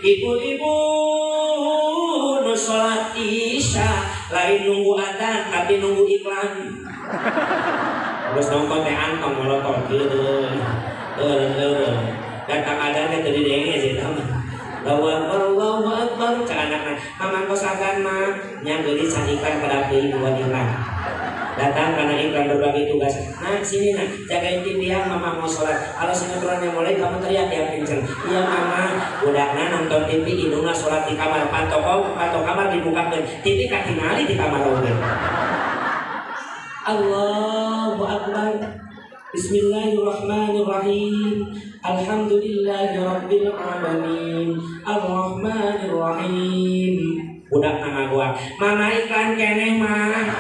Ibu-ibu nu salat Isya lain nunggu adzan tapi nunggu iklan. Terus nonton teh antong molotot gitu. Datang adzan teh teu didenge sih tah. Allahu Akbar cak anakna. Mamang kos adzan mah nya geulis can iklan kada deui dua iklan. Datang karena iklan berbagi tugas. Nah sini nah, jagain TV ya, mama mau sholat. Kalau sinetronnya mulai kamu teriak ya kenceng. Iya mama, budakna nonton TV, indungna sholat di kamar. Panto kamar dibukakeun, TV katingali di kamar oge. Allahu Akbar. Bismillahirrahmanirrahim. Alhamdulillahirabbil alamin. Arrahmanirrahim. Budakna ngaguak. Mama iklan keneh mah.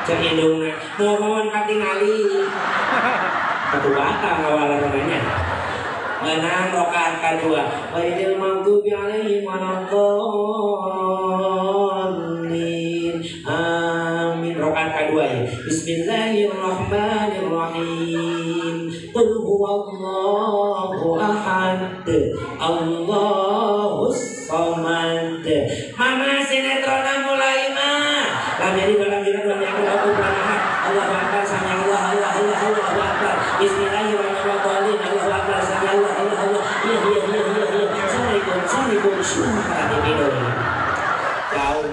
Cek indungna mohon katingali batu bata ngawalan namanya menang rokaat kedua ghairil maghdubi alaihim waladdallin amin. Rokaat kedua ya bismillahirrahmanirrahim. Qul huwallahu ahad Allahus samad. Mama sinetrona mulai mah lam yalid walam yulad walam yakul lahu kufuwan ahad. Allahu akbar sami Allah Allah Allah Allahu akbar. Bismillahirrahmanirrahim. Allahu akbar sami Allah Allah Allah. Iya iya iya iya iya. Assalamualaikum assalamualaikum. Jauh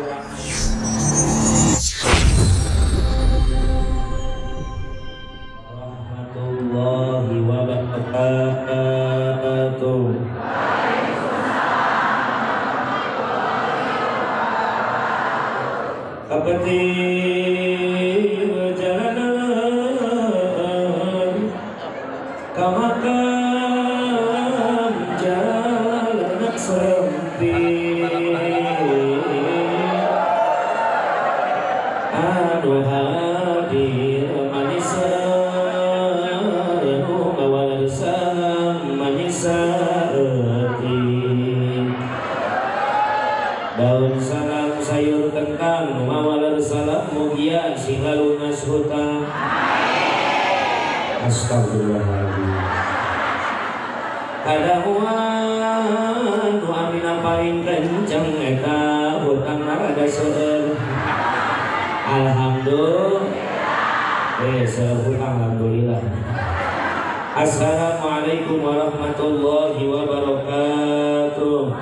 warahmatullahi wabarakatuh. Kapati jalanan kamakam jalan sempit anu hadir manisan mawalan salam manisati daun salam sayur kentang mawalar salam mugia sing lunas hutang. Astagfirullahaladzim. Kadahuan nu amina paling kenceng eta hutang rada seueur. Alhamdulillah. Seueur hutang alhamdulillah. Assalamualaikum warahmatullahi wabarakatuh.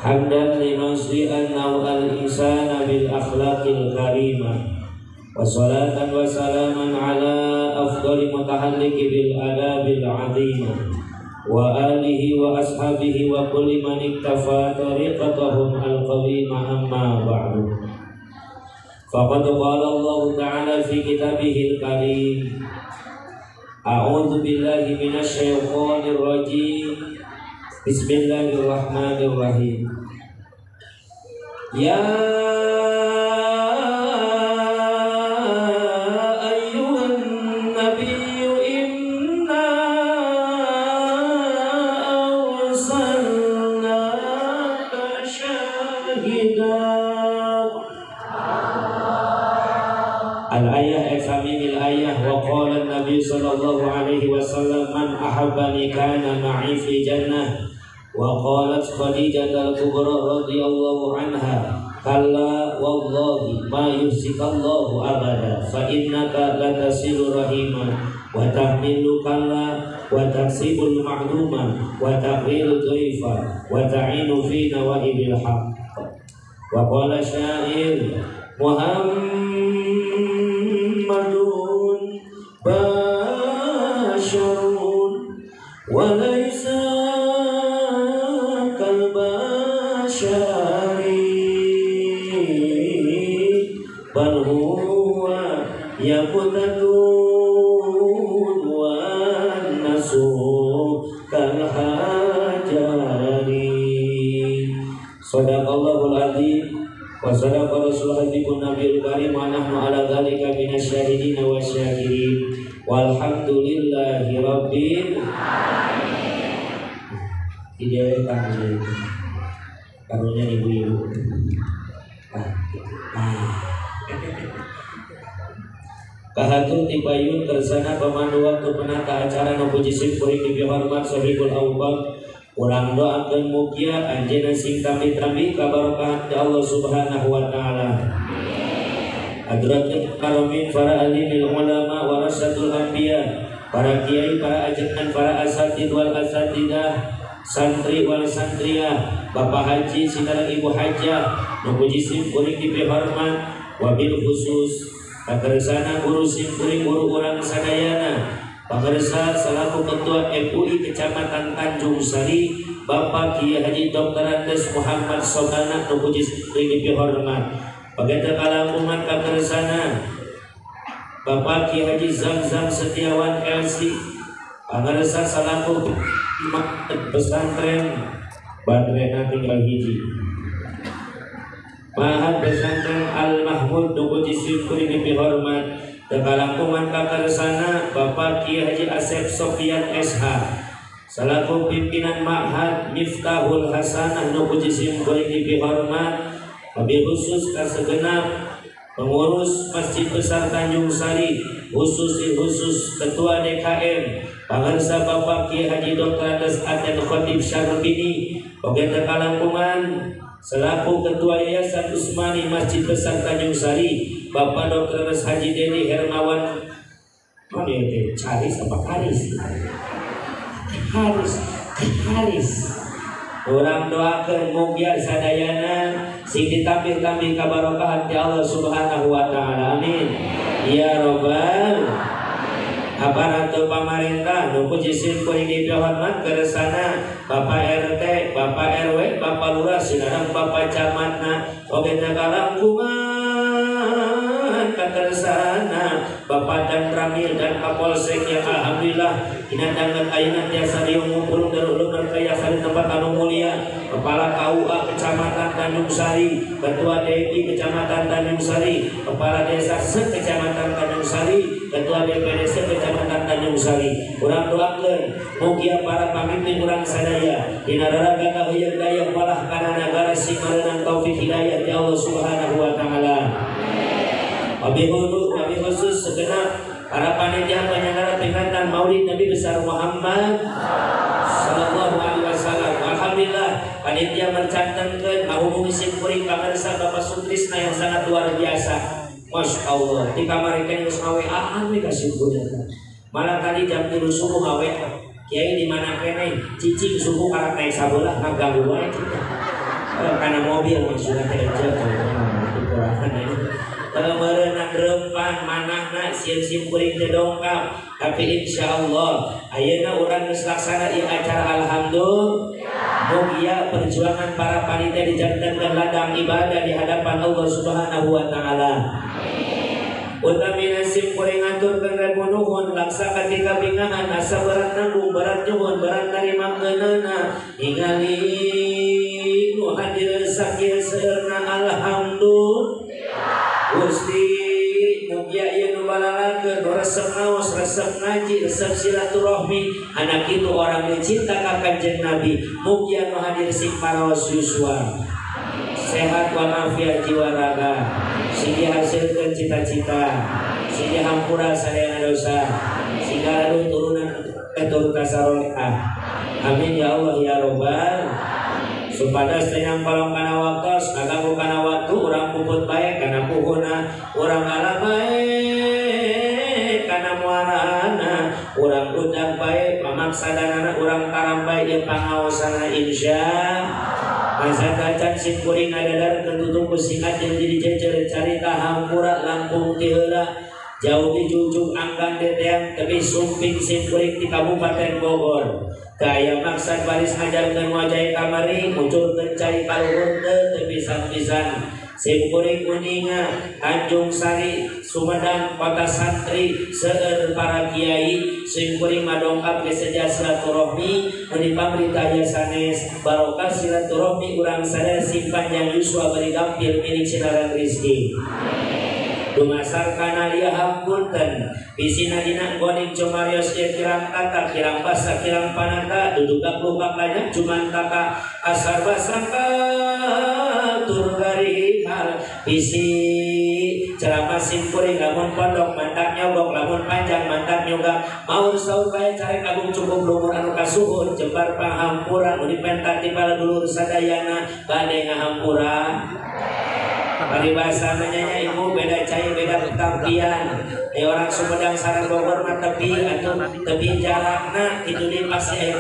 Hamdan linusri annahu al-insana bil akhlaqil karimah wa salatan wa salaman ala afdali mutahalliki bil adabil azimah wa alihi wa ashabihi wa kulli man iktafa tariqatahum al-qawimah amma ba'du. Faqad qala Allah ta'ala fi kitabihil karim. A'udzu billahi minasy syaithanir rajim. Bismillahirrahmanirrahim. Ya ayyuhan nabiyyu inna arsalnaka syahidan. Al-ayah eksamimil ayah wa qala an-nabi sallallahu alaihi wasallam man ahabbani kana ma'i fi jannah. Wa qalat Khadijah al-Kubra radhiyallahu anha kalla wallahi ma yusikallahu abada fa innaka latasilu rahima wa tahmilu kalla wa taksibul ma'luma wa taqriru dhaifa wa ta'inu fi nawaibil haqq. Wa qala syair Muhammadun basyarun wa laysa kal basyari bal huwa yaqutatun wan nasu kal hajari. Sadaqallahul azim wa sadaqa rasulul nabiyul karim wa nahnu ala dzalika minasyahidin wa syakirin walhamdulillahi rabbil alamin. Ideal karunia ibu-ibu. Kahatur tibayun kersana pemandu waktu penata acara nu puji simkuring dipihormat Sohibul Awqat. Urang doakeun mugia anjeunna sing tambi-tambi kabarokahan ti Allah Subhanahu wa taala. Hadratul karamin para alimil ulama warasatul anbiya, para kiai, para ajengan, para asatid wal asatidah, santri wal santriah, bapak haji sinareng ibu hajah nu puji simkuring dipihormat, wabil khusus pangersana guru simkuring guru urang sadayana, pangersa selaku Ketua MUI Kecamatan Tanjung Sari Bapak Kiai Haji Dr. Andes Muhammad Sobana nu puji simkuring dipihormat. Pageta kalangkungan pangersana Bapak Kiai Haji Zamzam Setiawan LC, pangersa selaku pesantren Badrena tinggal hiji Mahat Pesantren Al Mahmud nu puji simkuring dipihormat. Tekalangkungan kakarsana Bapak Kiai Haji Asep Sofian SH selaku pimpinan Ma'had Miftahul Hasanah nu puji simkuring dipihormat. Wabil khusus kasegenap pengurus Masjid Besar Tanjung Sari, khusus Ketua DKM pangersa Bapak Kiai Haji Dr. Andes Aten Khotib Syarbini, oge tekalangkungan selaku Ketua Yayasan Usmani Masjid Besar Tanjung Sari Bapak Dr. Haji Dedi Hermawan. Mana itu? Caris apa Karis? Haris, Karis. Urang doakeun mugia sadayana sing ditambih-tambih kabarokahan ti Allah Subhanahu wa taala. Amin. Ya robbal aparatur pamarentah nu puji simkuring dipihormat keresana Bapak RT, Bapak RW, Bapak Lurah sinareng Bapak Camatna, oge kalangkungan kakersana Bapak dan Ramil dan Kapolsek yang alhamdulillah dina danget ayeuna tiasa riung ngumpul darul berkaya di tempat anu mulia, Kepala KUA Kecamatan Tanjung Sari, Ketua DPI Kecamatan Tanjung Sari, Kepala Desa se-Kecamatan Tanjung Sari, Ketua DPD se-Kecamatan Tanjung Sari. Urang doakeun mugia para pamimpin urang sadaya dina raraga kahuyang dayeuh malah kana nagara sing mareunang taufik hidayah ti Allah Subhanahu wa taala. Wabil khusus segenap para panitia penyelenggara peringatan Maulid Nabi Besar Muhammad sallallahu alaihi wasallam. Alhamdulillah panitia mencantumkan ngahubungi simkuring pangersa Bapak Sutrisna yang sangat luar biasa. Masya Allah, di kamar ikan geus ngaweaan we ka simkuring. Malah tadi jam 3 subuh ngawean. Kiai di mana keneh cicing subuh karak naik sabelah ngaganggu wae kita. Kana mobil maksudna teh aja. Merenang rempan manahna sieun simkuring teh dongkap, tapi insyaallah ayeuna urang geus laksana ieu acara alhamdulillah. Mugia perjuangan para panitia dijantenkeun ladang ibadah di hadapan Allah Subhanahu wa taala. Utamina simkuring ngaturkeun rebu nuhun laksa katika bingahan asa berat nanggung berat nyuhun berat narima keunana ningali nu hadir sakieu seueurna alhamdulillah. Gusti mugia ieu nu balalakeun resep ngaos, resep ngaji, resep silaturahmi, anak itu orang dicinta ka Kanjeng Nabi. Mugia nu hadir sing paraos yuswa, sehat walafiat jiwa raga, sing dihasilkeun cita-cita, sing dihampura sadayana dosa, sing gaduh turunan keturun kasarolehah. Amin ya Allah ya robbal. Supados teu nyangkolong kana waktos, ngaganggu kana waktu, urang puput bae kana puhuna, urang ala bae kana muarana, urang undang bae pamaksadanana, urang taram bae ieu pangaosana insya. Masa kacan simkuring ngadadarkeun tutup singkat jeung jadi jejer carita hampura langkung ti heula jauh di jujung anggang deteang tebih sumping simkuring di Kabupaten Bogor. Kaya maksad baris ngajarkeun wajah kamari muncul cai kaluhur teu pisan-pisan. Simkuring kuninga Tanjung Sari Sumedang kota santri seueur para kiai simkuring madongkap ke seja silaturahmi nu dipamrita sanes barokah silaturahmi urang sadaya sing panjang yuswa bari gampil milik sinaran rizki. Dumasar kana liya hapunten bisina dina goning cumarios ieu kirang tata kirang basa kirang panata duduk lupak banyak cuman taka asar basangka tur garihal bisi Ceramah simkuring lamun pondok mantap nyogok, lamun panjang mantap nyogak. Maur saur bae carek agung cukup lumur anu kasuhun jembar panghampura nu dipenta ti para dulur sadayana bade ngahampura. Paribasa nanya ibu beda cai beda tampian. Orang Sumedang sareng Bogor mah tepi atuh tepi jarakna kitu deui pasti aya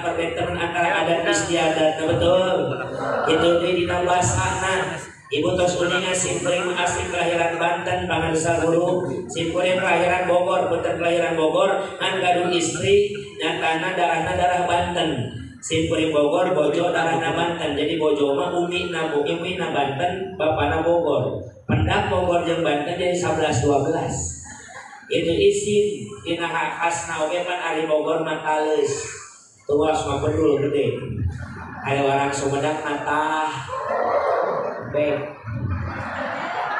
perbedaan antara adat istiadat, betul. Kitu deui dina basana. Ibu tos uninga simkuring asli kelahiran Banten pangarsa guru, simkuring kelahiran Bogor, punten kelahiran Bogor, ngan gaduh istri nyatana darahna darah Banten. Simkuring Bogor, bojo darahna Banten. Jadi bojo mah umina umina Banten, bapana Bogor. Pendak Bogor jeung Banten jadi 11 12. Itu isim dina khasna oge pan ari Bogor mah taleus. Tuas mah bedul gede. Aya orang Sumedang mah baik.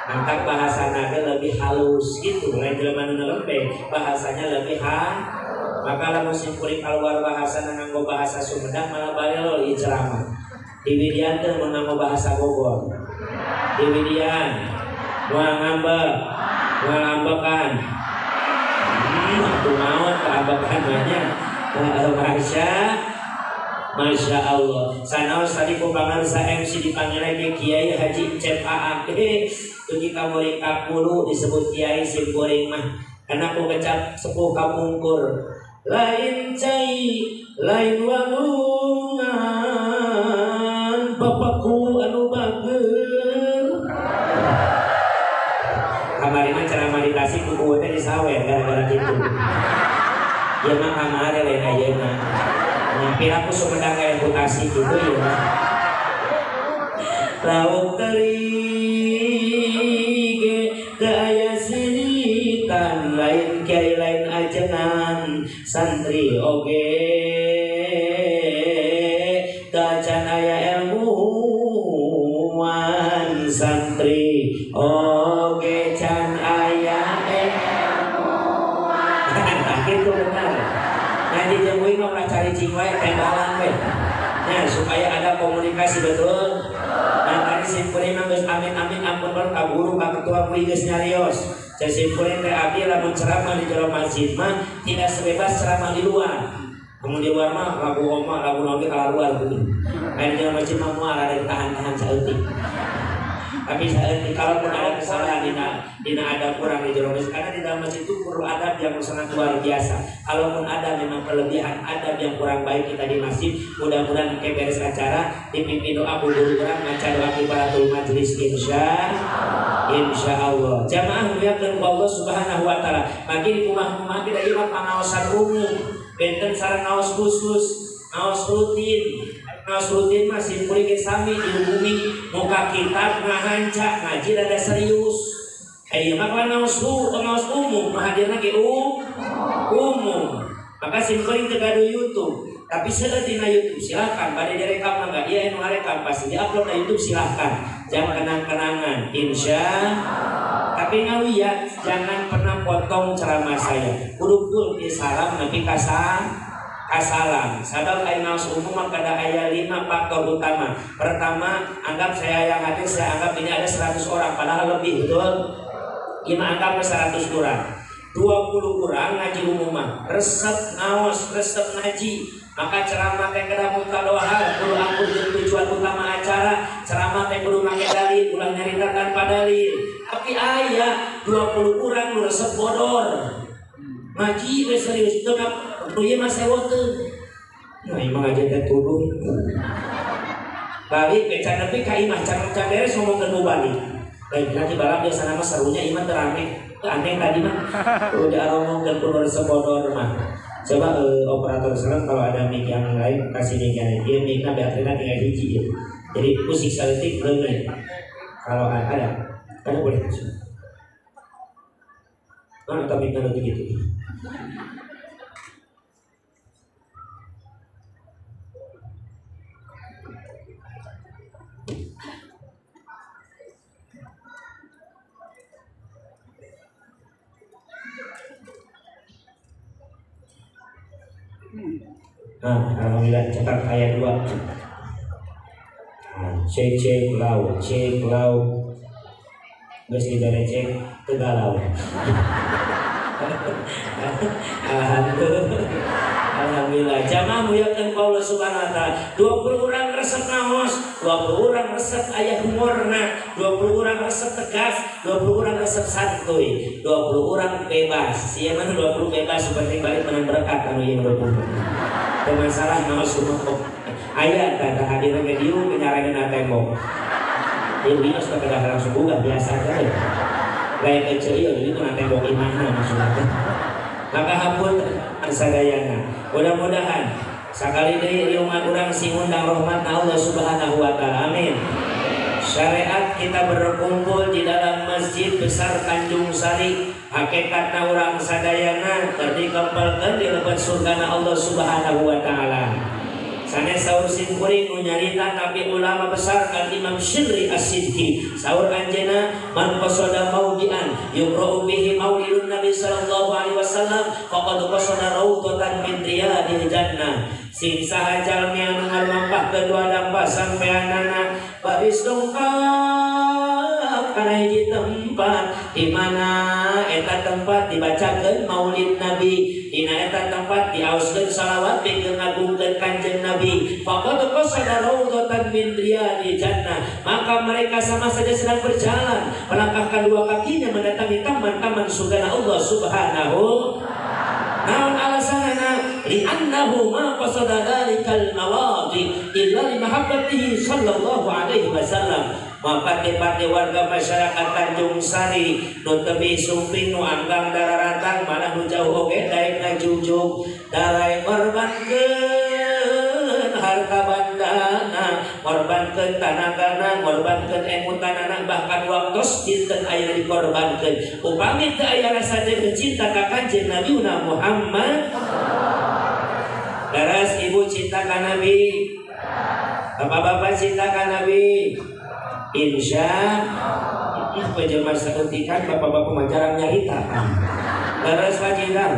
Mantap bahasa naga lebih halus gitu. Lain jelema nu lembek, bahasanya lebih halus. Maka lamun simkuring keluar bahasa nganggo bahasa Sumedang malah balelo ieu ceramah. Di Widian teh mun nganggo bahasa Bogor. Di Widian moal ngambek, moal ambekan. Atuh maot ambekan mah nya. Masya Allah. Sanaos tadi ku pangarsa MC dipanggil lagi Kiai Haji Cep Aak. Tugi ka muring kapulu disebut Kiai simkuring mah. Karena ku kecap sepuh kapungkur. Lain cai, lain walungan, bapakku anu bager. Kamari mah ceramah di Tasik kuku teh disawer gara-gara kitu. Ieu mah kamari lain ayeuna. Nyampir aku Sumedang reputasi gitu ya. Lauk teri ge teu aya siritan, lain kiai lain ajengan, santri oge tacan aya ilmuwan, santri oge can aya ilmuwan. Nah, gitu benar. Ngaji jeung uing mah ulah cari cing wae tembalan we. Nah, supaya ada komunikasi betul. Nah, tadi simkuring mah geus amin-amin ampun bae ka guru ka ketua kuring geus nyarios. Cek simkuring teh abdi lamun ceramah di jero masjid mah tidak sebebas ceramah di luar. Lamun di luar mah lagu oma lagu naon ge kaluar gitu. Aya di jero masjid mah moal ada ditahan-tahan saeutik. Tapi saeutik kalaupun ada kesalahan dina ada kurang di jero masjid, karena di dalam masjid itu perlu adab yang sangat luar biasa. Kalaupun ada memang kelebihan adab yang kurang baik kita di masjid, mudah-mudahan ke beres acara dipimpin doa bu guru urang maca doa kifaratul majelis insya Allah. Jamaah muliakeun ku Allah Subhanahu wa taala. Bagi di kumah-kumah kita ieu mah pangaosan umum, benten sareng ngaos khusus, ngaos rutin. Ngaos rutin mah simkuring ge sami dihubungi muka kitab ngahanca ngaji rada serius. Ieu mah kan ngaos umum, hadirna ge umum. Maka simkuring teu gaduh YouTube, tapi seueur dina YouTube silakan bade direkam mah enggak, ieu anu ngarekam pasti diupload na YouTube silakan. Jangan kenang-kenangan insya. Tapi ngawiyat jangan pernah potong ceramah saya. Kudu full di salam nepi ka kasalam. Sabab aya ngaos umum mah kada aya 5 faktor utama. Pertama, anggap saya yang hadir, saya anggap ini ada 100 orang, padahal lebih, betul? Ieu mah anggap 100 orang. 20 orang ngaji umum mah resep ngaos, resep ngaji. Maka ceramah teh kada muka doa hal, kudu angkur jeung tujuan utama acara. Ceramah teh kudu make dalil, ulah nyarita tanpa dalil. Tapi aya 20 orang nu resep bodor. Ngaji we serius teu ieu mah sewoteun. Nah, ieu mah ngaji teh tuduh. Balik ke can nepi ka imah, can beres ngomongkeun balik. Lain nanti balap biasana mah serunya ieu mah teu rame. Aneh tadi mah udah ngomongkeun kudu resep bodor mah. Coba operator sekarang kalau ada mic yang lain kasih mic yang lain. Ieu mic-na baterainya tinggal hiji ya. Jadi musik saeutik leungeun. Kalau ada boleh kasih. Mana atau mic-na lebih gitu. Nah, alhamdulillah cetak ayat 2. Nah, cek cek lau, cek lau. Geus dibere cek teu galau. Alhamdulillah. Alhamdulillah. Jamaah muliakeun ku Allah Subhanahu wa taala. 20 orang resep ngaos, 20 orang resep aya humorna, 20 orang resep tegas, 20 orang resep santuy, 20 orang bebas. Sia mah 20 bebas seperti balik menang berkat anu ieu 20. Teu masalah ngaos humor. Aya tah hadirna ge dieu kenyareunna tembok. Ieu wios teh kedah langsung buka biasa teh. Lain kecil ieu jadi teu tembok imahna maksudna teh. Maka hampun sadayana. Mudah-mudahan sakali deui ieu urang sing undang rahmatna Allah Subhanahu wa taala. Amin. Syariat kita berkumpul di dalam Masjid Besar Tanjung Sari, hakikatna urang sadayana keur dikempelkeun di lebet surgana Allah Subhanahu wa taala. Sanes saur sim kuring nu nyarita tapi ulama besar Al Imam Syirri As-Sidki saur anjeunna man qasada maudian yuqra'u bihi maulidun Nabi sallallahu alaihi wasallam faqad qasada raudatan min riyadil jannah. Sing saha jalmi anu ngalumpahkeun dua dampa sampeanana baris dongkap kana hiji tempat di mana eta tempat dibacakeun maulid Nabi, dina eta tempat diaoskeun salawat pikeun ngagungkeun Kanjeng Nabi, faqad qasada raudatan min riyadil jannah, maka mereka sama saja sedang berjalan melangkahkan dua kakinya mendatangi taman-taman surga Allah Subhanahu. Naon alasanana? Li'annahu ma qasada dzalikal mawadi illa li mahabbatihi sallallahu alaihi wasallam. Mapate-pate warga masyarakat Tanjung Sari nu teu sumping nu anggang dararatang malah nu jauh oge daek ngajujug darai korbankeun harta bandana, korbankeun tanagana, korbankeun emutanana, bahkan waktos dinten aya dikorbankeun. Upami teu aya rasa cinta ka Kanjeng Nabi Muhammad. Leres ibu cinta ka Nabi, bapak-bapak cinta ka Nabi. Insya Allah pejelma saeutikan bapak-bapak mah jarang nyarita. Leres pak cinta.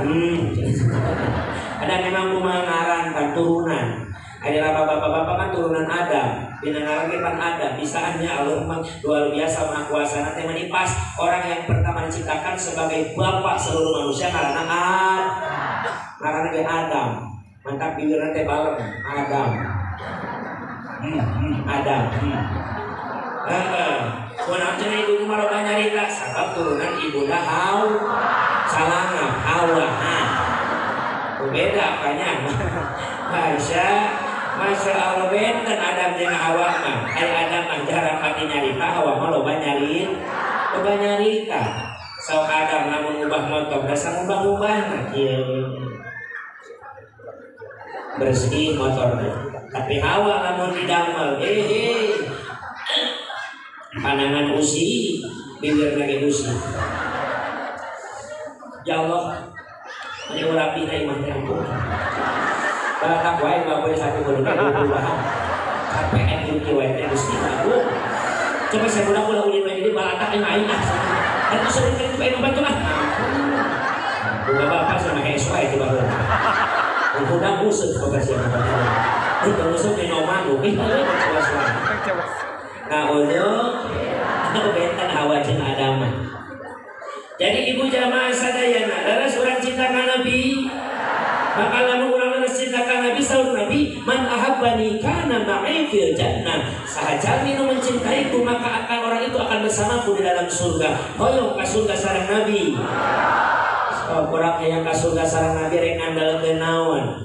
Ada memang kumaha ngaran kan turunan. Ada bapak-bapak kan turunan Adam, dina ngaran ge pan Adam, bisaannya Allah mah luar biasa maha kuasa teh menipas orang yang pertama diciptakan sebagai bapak seluruh manusia karena Adam. Ngaranna ge Adam. Mantap bibirna teh baleng Adam. Adam. Kunaon cenah ibu mah loba nyarita sabab turunan ibunda Hawa. Salangap Hawa. Beda kanya. Masya Allah benten Adam jeung Hawa mah. Ai Adam mah jarang pati nyarita, Hawa mah loba nyarita. Loba nyarita. Sok Adam lamun ngubah motor, dasar ngubah-ngubahna kieu. Bersih motorna. Tapi Hawa lamun didamel, panangan usi, bibir lagi usi. Ya Allah, ini rapi na imah teh ampun. Balatak wae bapak satu kudu perubahan. KPN ieu wae teh Gusti Agung. Coba saya budak ulah ulin wae jadi balatak imah aing ah. Atuh sering kali coba bantu ah. Buka bapak sama hees wae coba baheula. Budak useup coba sia bapak. Itu useup di nomanu, ih coba wae. Nah, untuk benten Hawa jeung Adam. Jadi ibu jamaah sadayana, leres urang cinta ka Nabi. Maka lamun urang leres cinta ka Nabi, saur Nabi, man ahabbani kana ma'i fil jannah. Saha jalmi nu mencintaiku maka akan orang itu akan bersamaku di dalam surga. Hoyong ka surga sareng Nabi. So, urang hayang ka surga sareng Nabi rek ngandalkeun naon?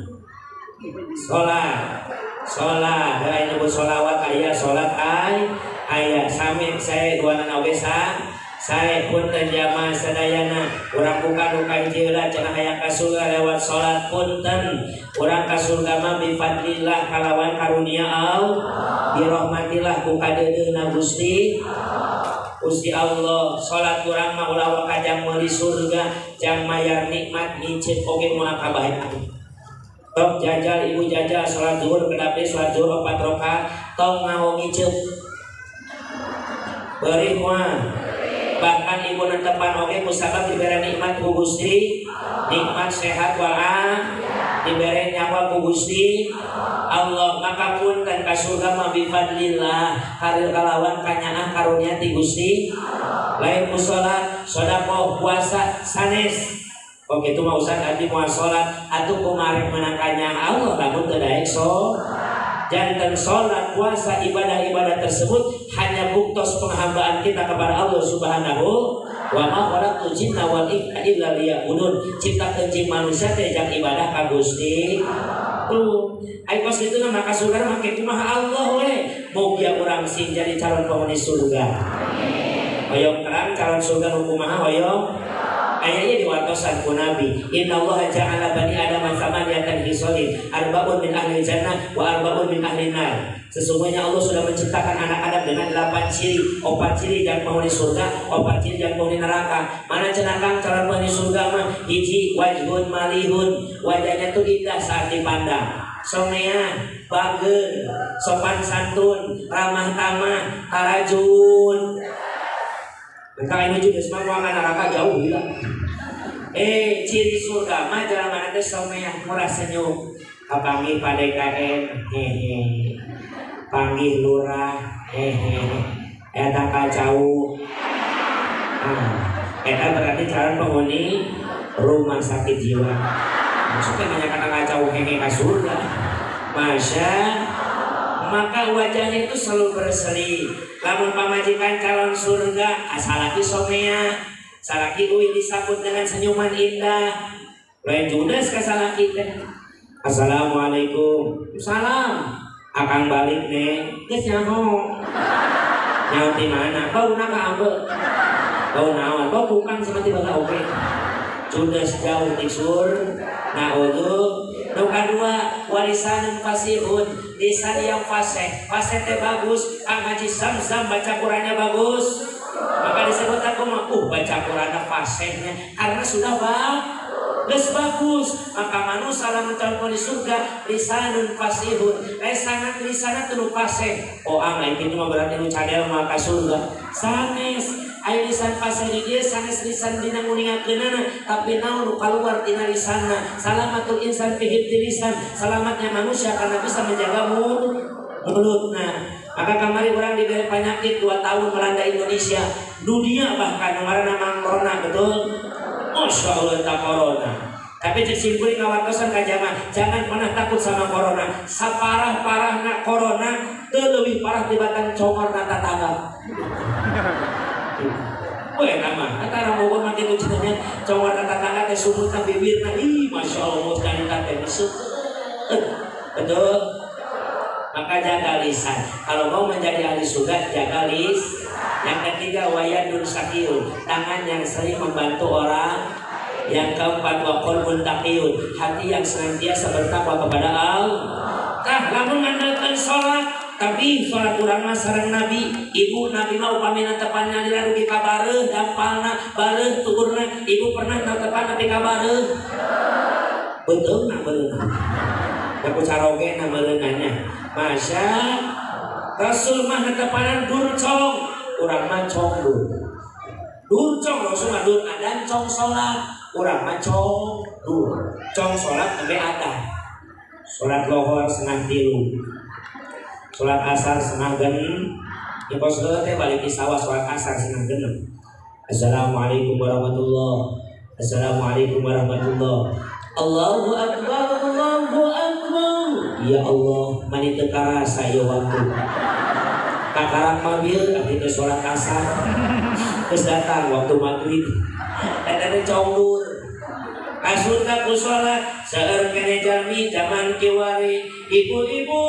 Salat. Sholat, aya nyebut sholawat aya, sholat aya, sami saya dua nana oge saya punten jamaah sadayana, urang buka nu kahiji heula cenah hayang ka surga lewat sholat punten, urang ka surga mah bi fadlillah kalawan karunia Allah, bi rahmatillah ku kadeudeuhna Gusti Gusti Allah, sholat urang mah ulah waka jang meuli surga, jang mayar nikmat ngicip oge moal kabahean. Tong jajal ibu jajal sholat zuhur kedapi sholat zuhur 4 rakaat tong ngao ngiceup beureum moal. Bahkan ibu netepan oge ku sabab dibere nikmat ku Gusti, nikmat sehat walafiat, dibere nyawa ku ku Gusti Allah. Maka punten ka surga mah bi fadlillah, karir kalawan kanyaah karunia ti Gusti. Lain ku salat, sedekah, puasa, sanes. Kok kitu mah Ustaz abdi moal salat atuh kumaha rek meunang kanyaah Allah lamun teu daek so. Janten sholat, puasa, ibadah-ibadah tersebut hanya buktos penghambaan kita kepada Allah Subhanahu wa ma khalaqtul jinna wal insa illa liya'budun. Ciptakeun jin manusia teh jang ibadah ka Gusti. Tuh, ai kos kitu mah maka surga mah kumaha Allah we. Mugia urang sing jadi calon penghuni surga. Hoyong terang calon surga nu kumaha hoyong? Ayatnya diwartosan ku Nabi, innallaha ja'ala bani adama samaniyatan hisolin arba'un min ahli jannah wa arba'un min ahli nar. Sesungguhnya Allah sudah menciptakan anak Adam dengan 8 ciri, 4 ciri yang penghuni surga, 4 ciri yang penghuni neraka. Mana cenah calon penghuni surga mah hiji wajhun malihun, wajahnya tuh indah saat dipandang, somea, bager, sopan santun, ramah tamah, tarajun. Entah ini juga semua ruangan neraka jauh gila. Ciri surga mah jalan teh someah murah senyum. Kapanggih Pak DKM, hehe. Panggih lurah, hehe. Eta kacau. Nah, eta berarti calon penghuni rumah sakit jiwa. Maksudnya banyak kata kacau hehe ka surga. Masya, maka wajahnya itu selalu berseri. Lamun pamajikan calon surga asalaki somea, salaki uwi disambut dengan senyuman indah. Lain judes ka salaki teh. Assalamualaikum. Salam. Akang balik neng. Geus nyaho. Nyaho ti mana? Bauna ka ambe. Bau naon? Bau kukang sama ti baga oge. Judes jauh ti sur. Naudzu. Nu kadua warisanun fasihun, lisan yang fasih. Fasih teh bagus, Kang Haji Samsam baca Qurannya bagus. Maka disebut aku mah baca Qurannya fasihnya karena sudah bagus bagus. Maka manusia lamun calon di surga lisanun fasihun, lisanan lisanan teu fasih. Oh ah kitu mah berarti nu cadel mah ka surga. Sanes aya lisan fasih di dieu sanes lisan dina nguningakeunana tapi naon nu kaluar tina lisanna. Salamatul insan fi hifdzi lisan, selamatnya manusia karena bisa menjaga mulutna. Maka kamari orang diberi penyakit 2 tahun melanda Indonesia, dunia bahkan ngaranna mang corona, betul? Masya Allah tak corona. Tapi cek simpuling ngawartosan ka jamaah, jangan pernah takut sama corona. Saparah-parahna corona teu leuwih parah tibatan congorna tatangga. Weh nama, kata orang Bogor mah kitu cenah congorna tatangga teh sumutna bibirna, ih masya Allah kanita teh seukeut. Betul? Maka jaga lisan. Kalau mau menjadi ahli surga, jaga lisan. Yang ketiga wayadun sakiyun, tangan yang sering membantu orang. Yang keempat wa qalbun taqiyun, hati yang senantiasa bertakwa kepada Allah. Tah lamun ngandalkeun salat, tapi salat urang mah sareng Nabi. Ibu Nabi mah upamina tepan nyalira rugi ka bareuh dampalna, bareuh tuurna. Ibu pernah tepan tapi ka bareuh. Betul na beunang. Da ku carogena meureunanya. Masya Rasul mah netepanan durcong, urang mah cong dur. Durcong Rasul mah dur adan cong salat, urang mah cong dur. Cong salat nembe adan. Salat lohor 2:30. Salat asar 5:30. Di pos teh balik di sawah salat asar 5:30. Assalamualaikum warahmatullahi. Assalamualaikum warahmatullahi. Allahu akbar, Allahu akbar. Ya Allah, mani teu karasa ieu waktu. Kakarang mobil abdi teh salat asar. Geus datang waktu maghrib. Eta teh congdur. Kasurga ku salat, seueur keneh jalmi zaman kiwari. Ibu-ibu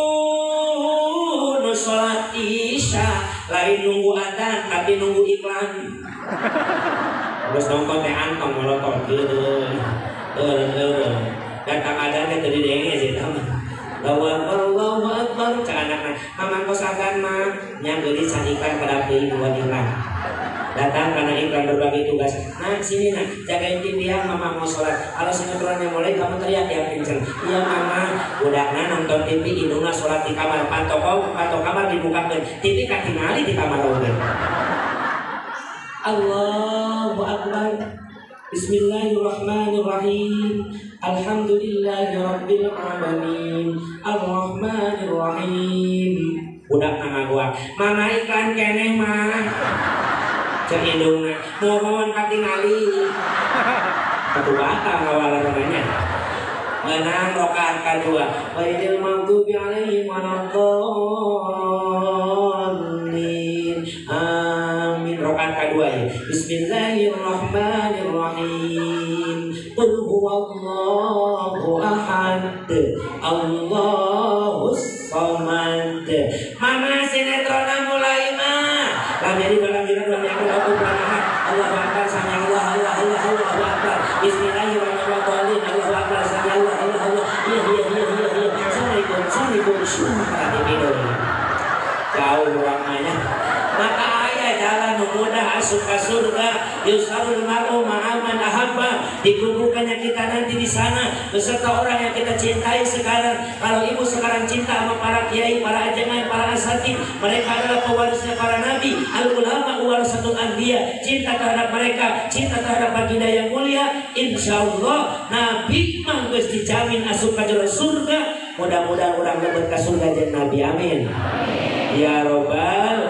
nu salat isya lain nunggu adzan tapi nunggu iklan. Terus nonton teh antong molotot gitu. Datang adanya tadi denge sih teman. Allahu akbar, Allahu akbar. Cak anakna, mamang kos agan mah nya geulis can iklan pada deui dua iklan. Datang karena iklan berbagi tugas. Nah sini nah, jagain TV ya mama mau sholat. Kalau sinetronnya mulai kamu teriak yang kenceng. Iya mama, budakna nonton TV, indungna sholat di kamar. Panto kamar dibukakeun. TV katingali di kamar oge. Allahu akbar. Bismillahirrahmanirrahim. Alhamdulillahi rabbil alamin arrahmanir rahim. Budak nangagua mana iklan keneh mah cek indungna mohon katingali satu batang awalannya menang rokaat kedua ghairil maghdubi alaihim waladdallin amin. Rokaat kedua ya bismillahirrahmanirrahim qul huwallahu ahad Allahus samad. Mana sinetrona mulai mah lam yalid walam yulad walam yakul lahu kufuwan ahad. Allahu akbar sami Allah Allah Allah Allahu akbar bismillahirrahmanirrahim Allahu akbar sami Allah Allah Allah iya iya iya iya iya. Assalamualaikum assalamualaikum. Jauh orangnya maka ayah jalan mudah asup ke surga. Yusarul mar'u ma'aman ahabba, dikumpulkannya kita nanti di sana beserta orang yang kita cintai sekarang. Kalau ibu sekarang cinta sama para kiai, para ajengan, para asatid, mereka adalah pewarisnya para nabi. Al ulama warasatul anbiya. Cinta terhadap mereka, cinta terhadap baginda yang mulia, insyaallah nabi mah geus dijamin asup ka jero surga. Mudah-mudahan orang lebet ka surga jeung nabi, amin. Ya robbal.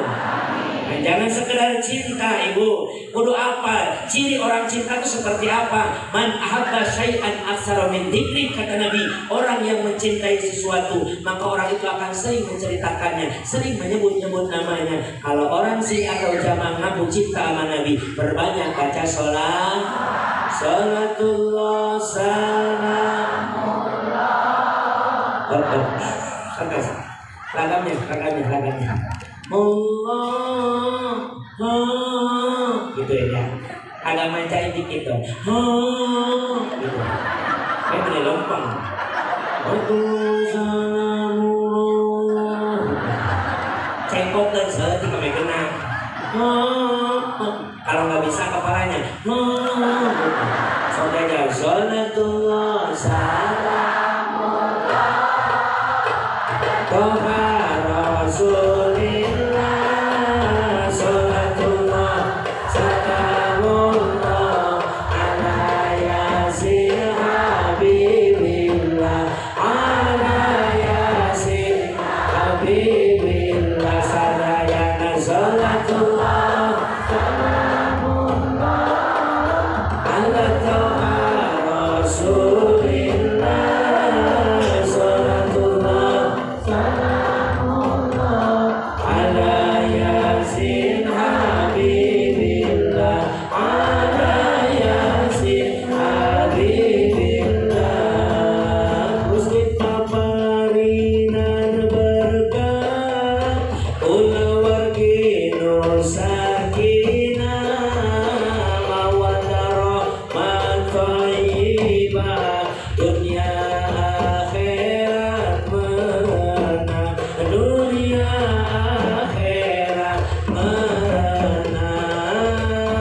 Jangan sekedar cinta ibu, kudu apa? Ciri orang cinta itu seperti apa? Man ahabba syai'an aktsara min dzikri, kata Nabi, orang yang mencintai sesuatu maka orang itu akan sering menceritakannya, sering menyebut-nyebut namanya. Kalau orang sih atau jamaah ngaku cinta sama Nabi, perbanyak baca sholat, sholatullah salamullah. Santai, ragamnya, ragamnya, ragamnya. Allah, gitu ya. Agak mancain dikit dong. Gitu. Kayak boleh lompong. Cengkok dan seperti kami kena. Kalau nggak bisa kepalanya. Saudara, sholatullah salamullah toha rasulillah sholatullah salamullah ala yasin habibillah ala yasin habibillah sadayana sholatullah salamullah ala toha rasulillah sholatullah salamullah ala yasin habibillah ala yasin habibillah. Gusti paparinan berkah kulawargi nur sakinah mawaddah rahmah thayyibah dunya akhirat menang, dunia akhirat menang.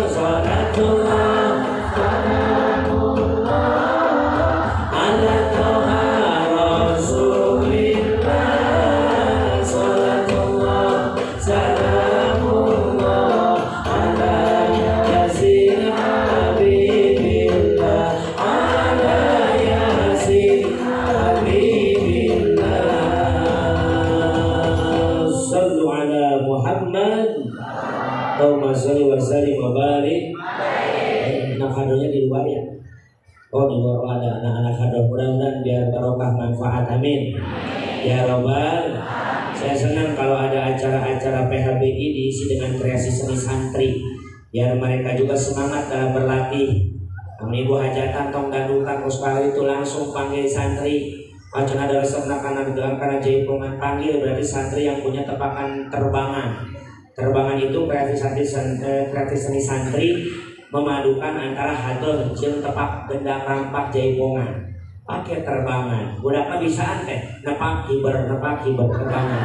Salatullah salamullah ala toha rasulillah salatullah salamullah ala yasin habibillah ala yasin habibillah. Sallu ala Muhammad. Allahumma sholli wa sallim wa barik. Anak hadrohnya di luar ya. Oh di luar ada anak-anak hadroh, mudah-mudahan biar barokah manfaat, amin. Ya robbal. Saya senang kalau ada acara-acara PHBI diisi dengan kreasi seni santri, biar mereka juga semangat dalam berlatih. Namun ibu hajatan tong dandukan sekali itu langsung panggil santri. Macam ada resep karena karena jaipongan panggil berarti santri yang punya tepakan terbangan. Terbangan itu kreasi santri, kreasi seni santri memadukan antara hadroh jeung tepak gendang rampak jaipongan pakai terbangan. Budakna bisaan teh nepak hiber terbangan.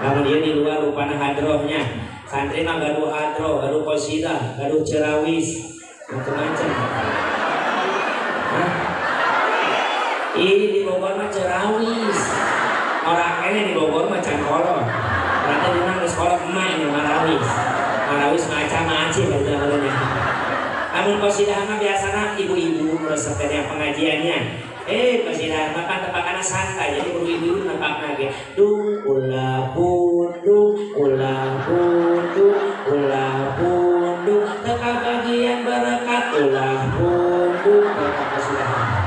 Namun dia di luar rupana hadrohnya. Santri mah gaduh hadroh, gaduh qasidah, gaduh cerawis, macam-macam. Hah? Ini di Bogor mah cerawis. Orang kene di Bogor mah can kolot. Berarti di mana sekolah emak ini marawis. Marawis macam-macam katanya. Amun qasidah mah biasana ibu-ibu resep yang pengajiannya. Qasidah mah kan tepakana santai, jadi ibu-ibu nepakna ge dung ulah pundung ulah pundung ulah pundung teu kabagian berkat ulah pundung eta qasidah.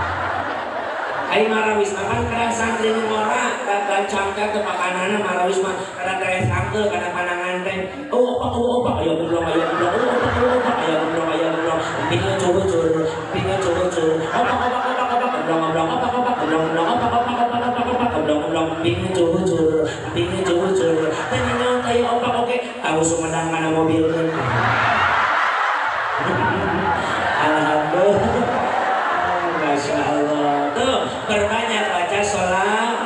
Ai marawis mah kan kada santri nu ngora kada cangka tepakanana marawis mah kada teh sangkeul kada panangan teh. Oh opak oh opak aya gemblong aya gemblong oh opak oh opak aya gemblong aya gemblong pingin cucur pingin cucur opak opak opak opak gemblong gemblong opak opak gemblong gemblong opak opak opak opak opak gemblong gemblong pingin cucur pingin cucur teh nyaon teh opak oke tahu Sumedang kana mobil. Alhamdulillah. Masya Allah. Tuh, perbanyak baca sholat.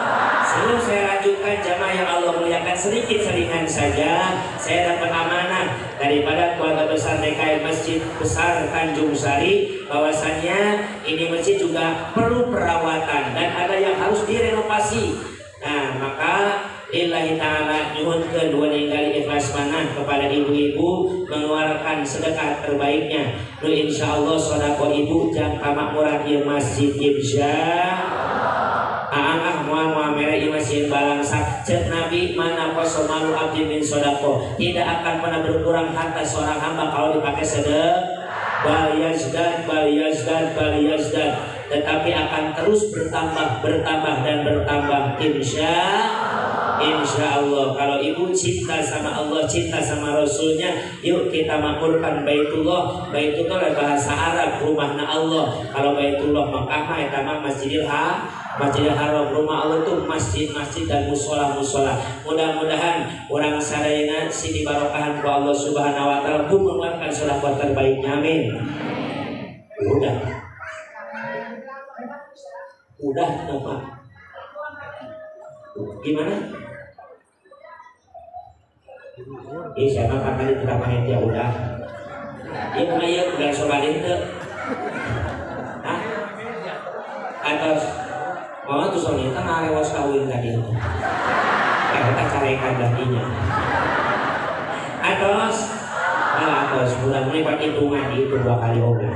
Sebelum saya lanjutkan jamaah yang Allah muliakan, sedikit selingan saja. Saya dapat amanah daripada keluarga besar DKM Masjid Besar Tanjung Sari, bahwasannya ini masjid juga perlu perawatan dan ada yang harus direnovasi. Nah, maka lillahi ta'ala nyuhunkeun dua ninggali ikhlas manah kepada ibu-ibu mengeluarkan sedekah terbaiknya. Nu insyaallah sedekah ibu jang kamakmuran ieu masjid insya Aang ah moal moal mere ieu masjid balangsa. Ceuk Nabi mana qasamalu abdi min sedekah, tidak akan pernah berkurang harta seorang hamba kalau dipakai sedekah. Bal yazdad bal yazdad bal yazdad, tetapi akan terus bertambah bertambah dan bertambah insya Insya Allah. Kalau ibu cinta sama Allah, cinta sama Rasulnya, yuk kita makmurkan Baitullah. Baitullah bahasa Arab, rumahna Allah. Kalau Baitullah Makkah mah eta mah Masjidil Haram. Rumah Allah itu masjid-masjid dan musola-musola. Mudah-mudahan orang sadayana sini barokahan ku Allah Subhanahu wa taala pun mengeluarkan sedekah terbaiknya. Amin. Udah kenapa? Gimana? Siapa kan tadi tidak panitia udah. Iya mah ieu udah sholat teu. Hah? Atos mama tuh soalnya teh ngarewas kawin tadi. Eta carekan jadinya. Atos atos mudah-mudahan pak hitungan itu 2 kali oge.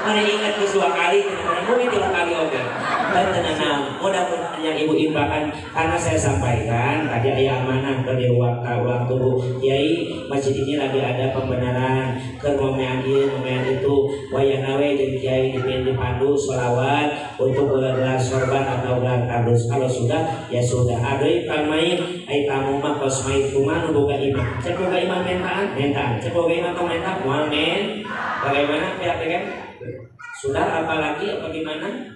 Mari ingat geus 2 kali, mungkin 3 kali oge. Dan mudah-mudahan yang ibu imbakan, karena saya sampaikan tadi ayah amanah ke di waktu kiai masjid ini lagi ada pembenaran ke momean ieu momean itu wayahna we jeung kiai dipilih dipandu sholawat untuk gelar sorban atau gelar kardus. Kalau sudah ya sudah. Aduh kan main ai tamu mah kos main kumaha nu boga imah. Cek boga imah mentaan mentaan. Cek boga imah tong menta moal men. Bagaimana pihak PKM? Sudah apalagi apa gimana?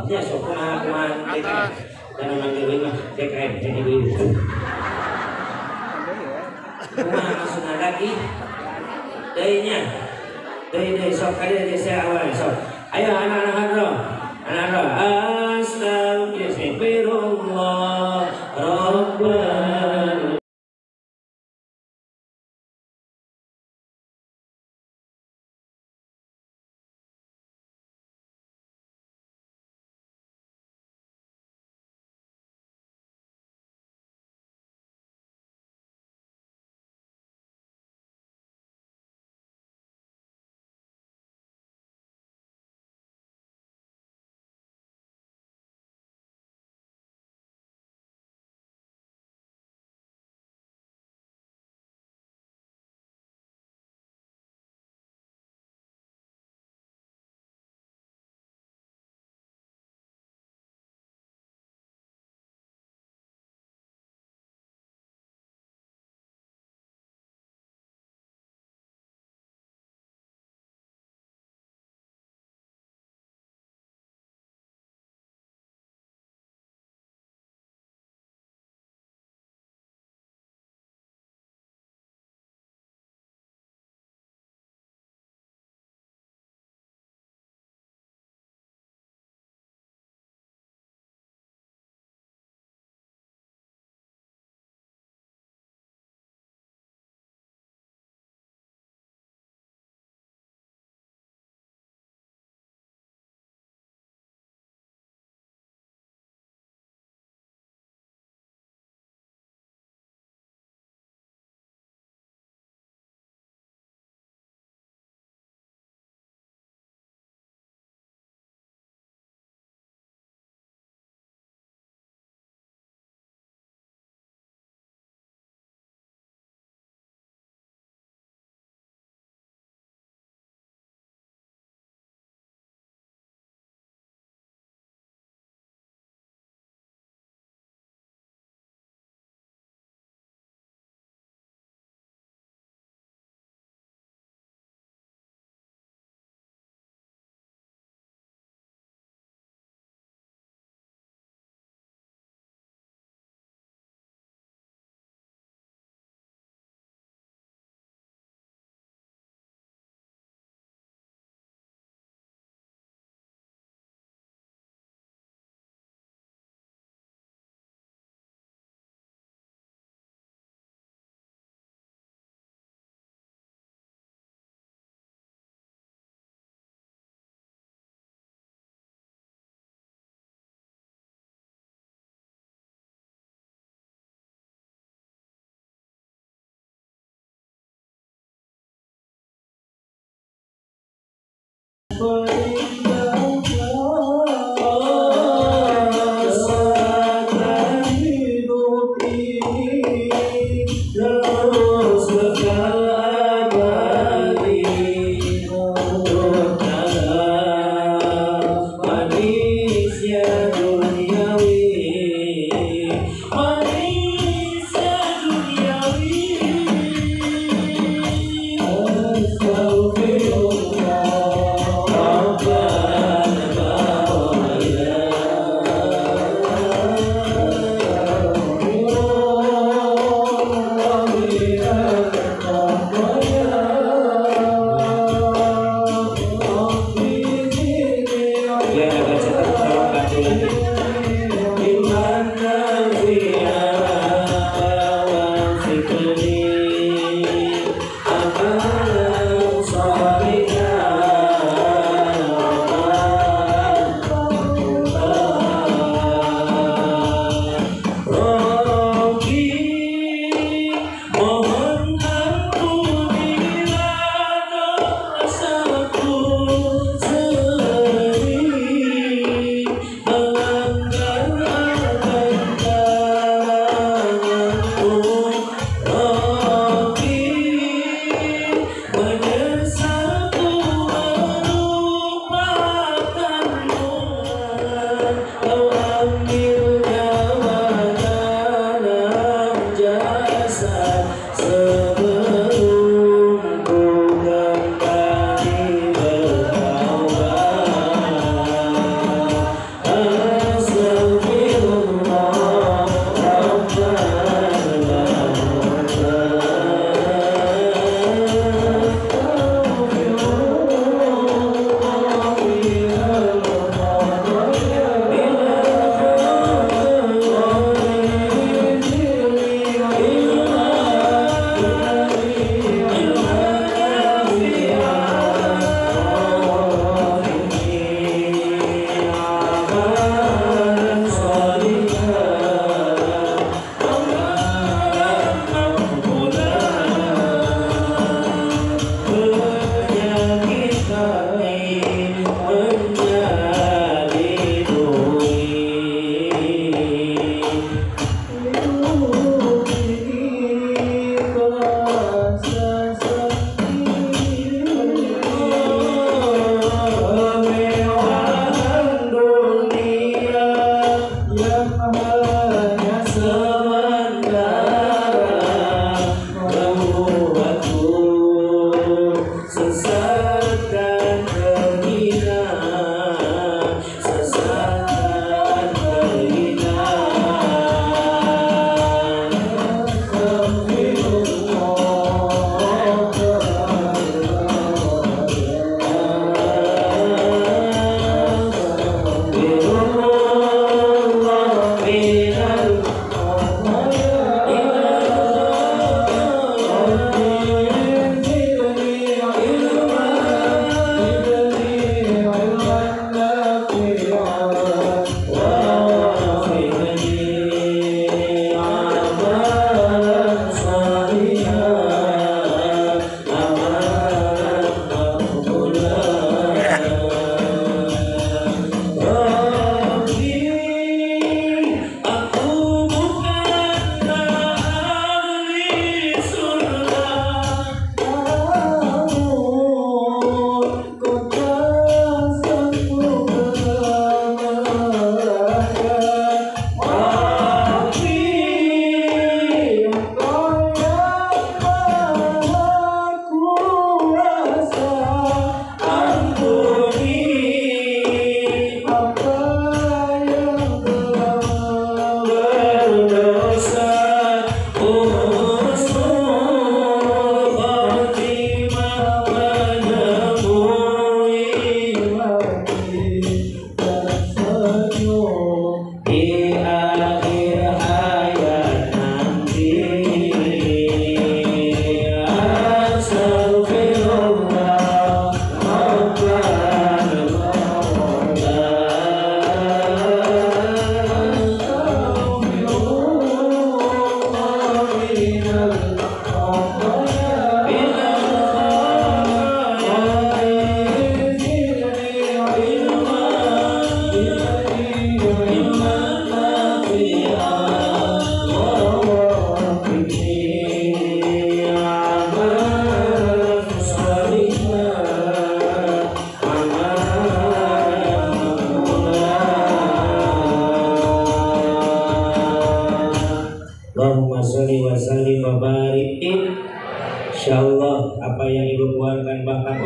Ya sok kumaha kumaha DKM dan manggil imah DKM jadi ibu-ibu. Kumaha maksudna lagi? Deui nya. Deui deui sok kali deui saya awal sok. Ayo anak-anak hadro. Anak-anak astagfirullah rabbal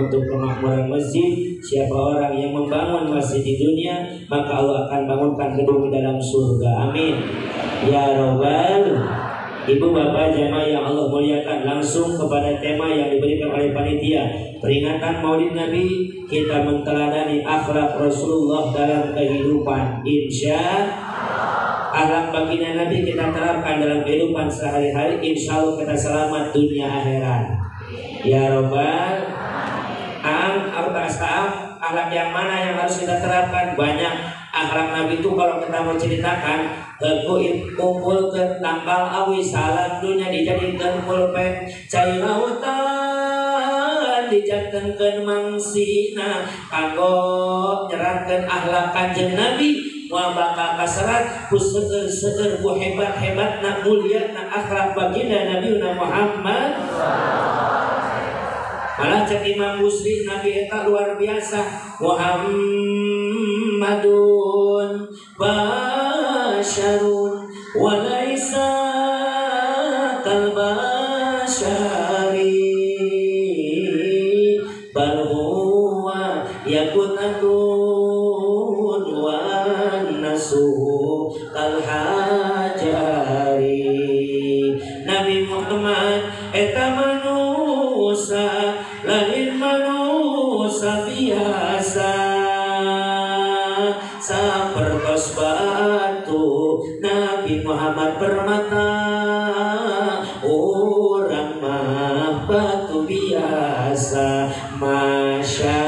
untuk kemakmuran masjid. Siapa orang yang membangun masjid di dunia, maka Allah akan bangunkan gedung di dalam surga. Amin ya robbal. Ibu bapak jamaah yang Allah muliakan, langsung kepada tema yang diberikan oleh panitia, peringatan Maulid Nabi, kita menteladani akhlak Rasulullah dalam kehidupan. Insya akhlak baginda Nabi kita terapkan dalam kehidupan sehari-hari, insya Allah kita selamat dunia akhirat. Ya robbal. Akhlak yang mana yang harus kita terapkan? Banyak akhlak Nabi itu kalau kita mau ceritakan, kumpul ke tangkal awi salam dunia dijadikan pulpen, cai lautan dijantenkeun mangsina, kanggo nyeratkeun akhlak Kanjeng Nabi. Wa bakal kaserat ku seueur-seueur ku hebat-hebatna mulyana akhlak baginda Nabi Muhammad. Malah cek Imam Busri, Nabi eta luar biasa. Muhammadun basyarun walaisa kal basyari bal huwa yakunatun wa nasuhu kal hajari. Nabi Muhammad eta manusia, lain manusia biasa, sapertos batu Nabi Muhammad permata, urang mah batu biasa. Masya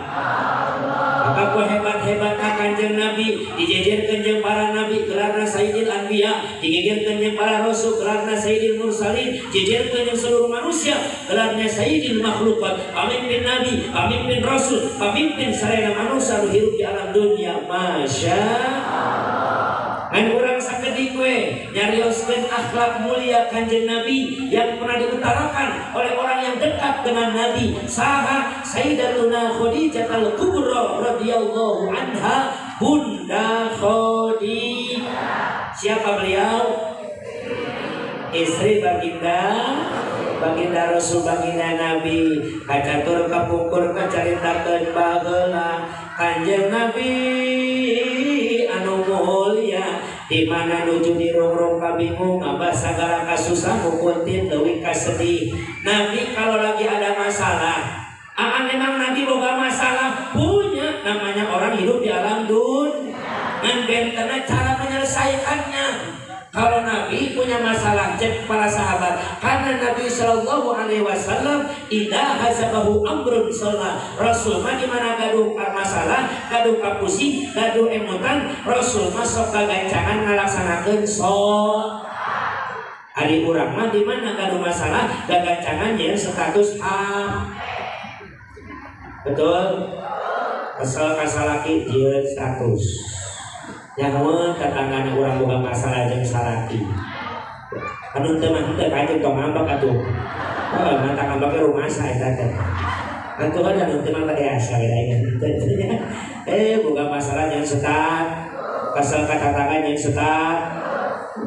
Allah. Apa ku hebat-hebat Kanjeng Nabi, dijejerkeun jeung para nabi gelarna Sayyidil Anbiya, digegerkeun jeung para rasul gelarna Sayyidil Mursalin, jejerkeun jeung seluruh manusia gelarnya Sayyidil Makhlukat, pamimpin nabi, pamimpin rasul, pamimpin sarana manusia nu hirup di alam dunia. Masya Allah. Ngan urang sakedik we nyarioskeun akhlak mulia Kanjeng Nabi yang pernah diutarakan oleh orang yang dekat dengan Nabi, saha Sayyidatuna Khadijah al-Kubra radhiyallahu anha, Bunda Khadijah. Siapa beliau? Istri baginda, baginda Rasul, baginda Nabi. Kacatur kapungkur kacaritakeun baheula Kanjeng Nabi anu mulia, di mana nuju dirongrong kabingung abah sagala kasusah mukuntin leuwih kasedih. Nabi kalau lagi ada masalah, memang Nabi boga masalah punya, namanya orang hidup di alam dunia, ngan bentena cara menyelesaikannya. Kalau Nabi punya masalah, cek para sahabat, karena Nabi Shallallahu Alaihi Wasallam idza hazabahu amrun sholat. Rasul mah di mana gaduh masalah, gaduh kapusing, gaduh emutan, Rasul mah sok kagancangan ngalaksanakeun sholat. Ari urang mah di mana gaduh masalah, gagancangan jeung status A. Betul? Kesel kasalaki jeung status. Nyaho tetanggana urang boga masalah jeung salaki. Anu teu mah teu kanjeng tong ngambek atuh. Heuh, mantap ngambek rumasa eta teh. Atuh kan anu teu mah biasa we da. Boga masalah jeung setat, kesel ka tetangga jeung setat.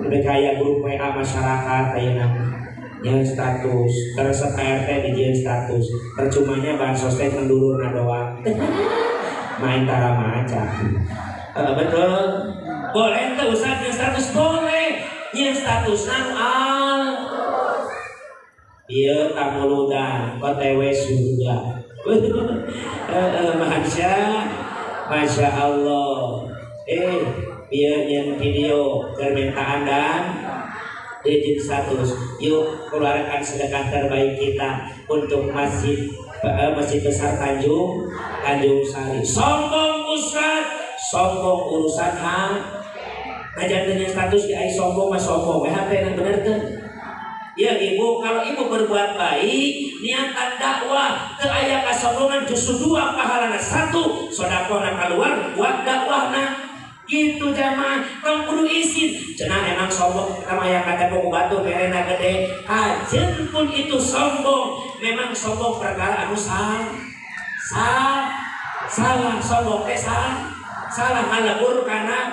Lebih kaya grup WA masyarakat ayeuna jeung status, terus RT dijieun status. Percumanya bansos teh mendulurna doang. Main tara maca. Betul. Boleh ente usah nyen status, boleh nyen status nanu al. Ieu tamuludan OTW surga. Masya Allah. Ieu nyen video permintaan dan izin status. Yuk keluarkan sedekah terbaik kita untuk masjid Masjid Besar Tanjung Sari. Sombong Ustaz, sombong urusan hak. Ngajar dengan status di ai sombong mah sombong. HP yang bener tuh. Ya ibu, kalau ibu berbuat baik, niatan dakwah, teu aya kasombongan, justru dua pahalana. Satu, sedekahna keluar, buat dakwahna. Gitu jamaah, tong kudu izin. Cenah emang sombong, sama yang kata buku batu merena gede. Kajen pun itu sombong. Memang sombong perkara anu salah. Salah sombong teh salah. Salah ngalebur karena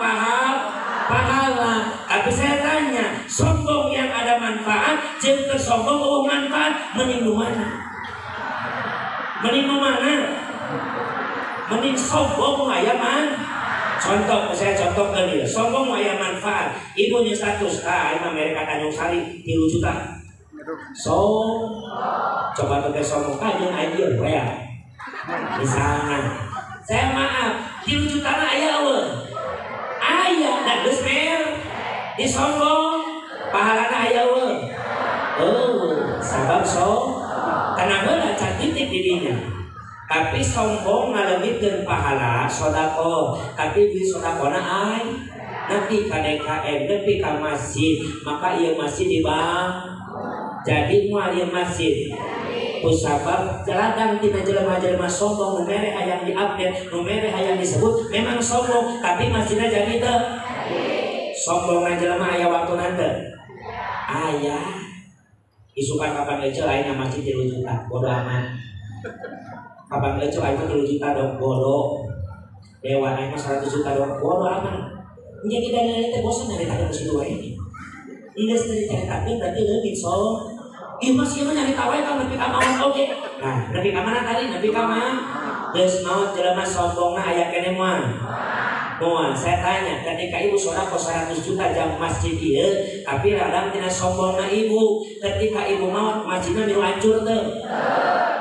pahala. Tapi saya tanya, sombong yang ada manfaat, jeung teu sombong eueuh manfaat, mending nu mana? Mending nu mana? Mending sombong aya man. Contoh, saya contohkan dia. Sombong aya manfaat. Ibu nya status, ah aing mah mere ka Tanjung Sari 3 juta. So, coba pakai sombong aja aing ieu we. Misalnya, saya maaf, 3 juta na aya eueuh. Aya, da geus mer. Disombong, pahalana aya eueuh. Oh, sabab so tenang heula can titik di dinya. Tapi sombong ngaleungitkeun pahala sedekah, tapi di sedekahna ai nepi ka DKM, nepi ka masjid, maka ieu masjid dibang. Jadi moal ieu masjid. Kusabab ladang tina jelema-jelema sombong nu mere hayang diupdate, nu mere hayang disebut memang sombong, tapi masjidna jadi teu. Sombongna jelema aya waktuna teu? Aya. Isukan kapan eceu aing masjid 3 juta, bodo amat. Kapan eceu aing 3 juta dong, bodo. Dewa aing mah 100 juta dong, bodo amat. Nya kita dari teh bosan dari tadi ke situ wae. Geus teu dicaritakeun berarti leungit so. Ieu mah sia mah nyarita wae ka nepi ka maot oge. Nah, nepi ka mana tadi? Nepi ka mana? Geus maot jelema sombongna aya keneh moal. Moal, saya tanya, ketika ibu sedekah 100 juta jam masjid ieu, tapi ladang tina sombongna ibu, ketika ibu maot masjidna milu hancur teu.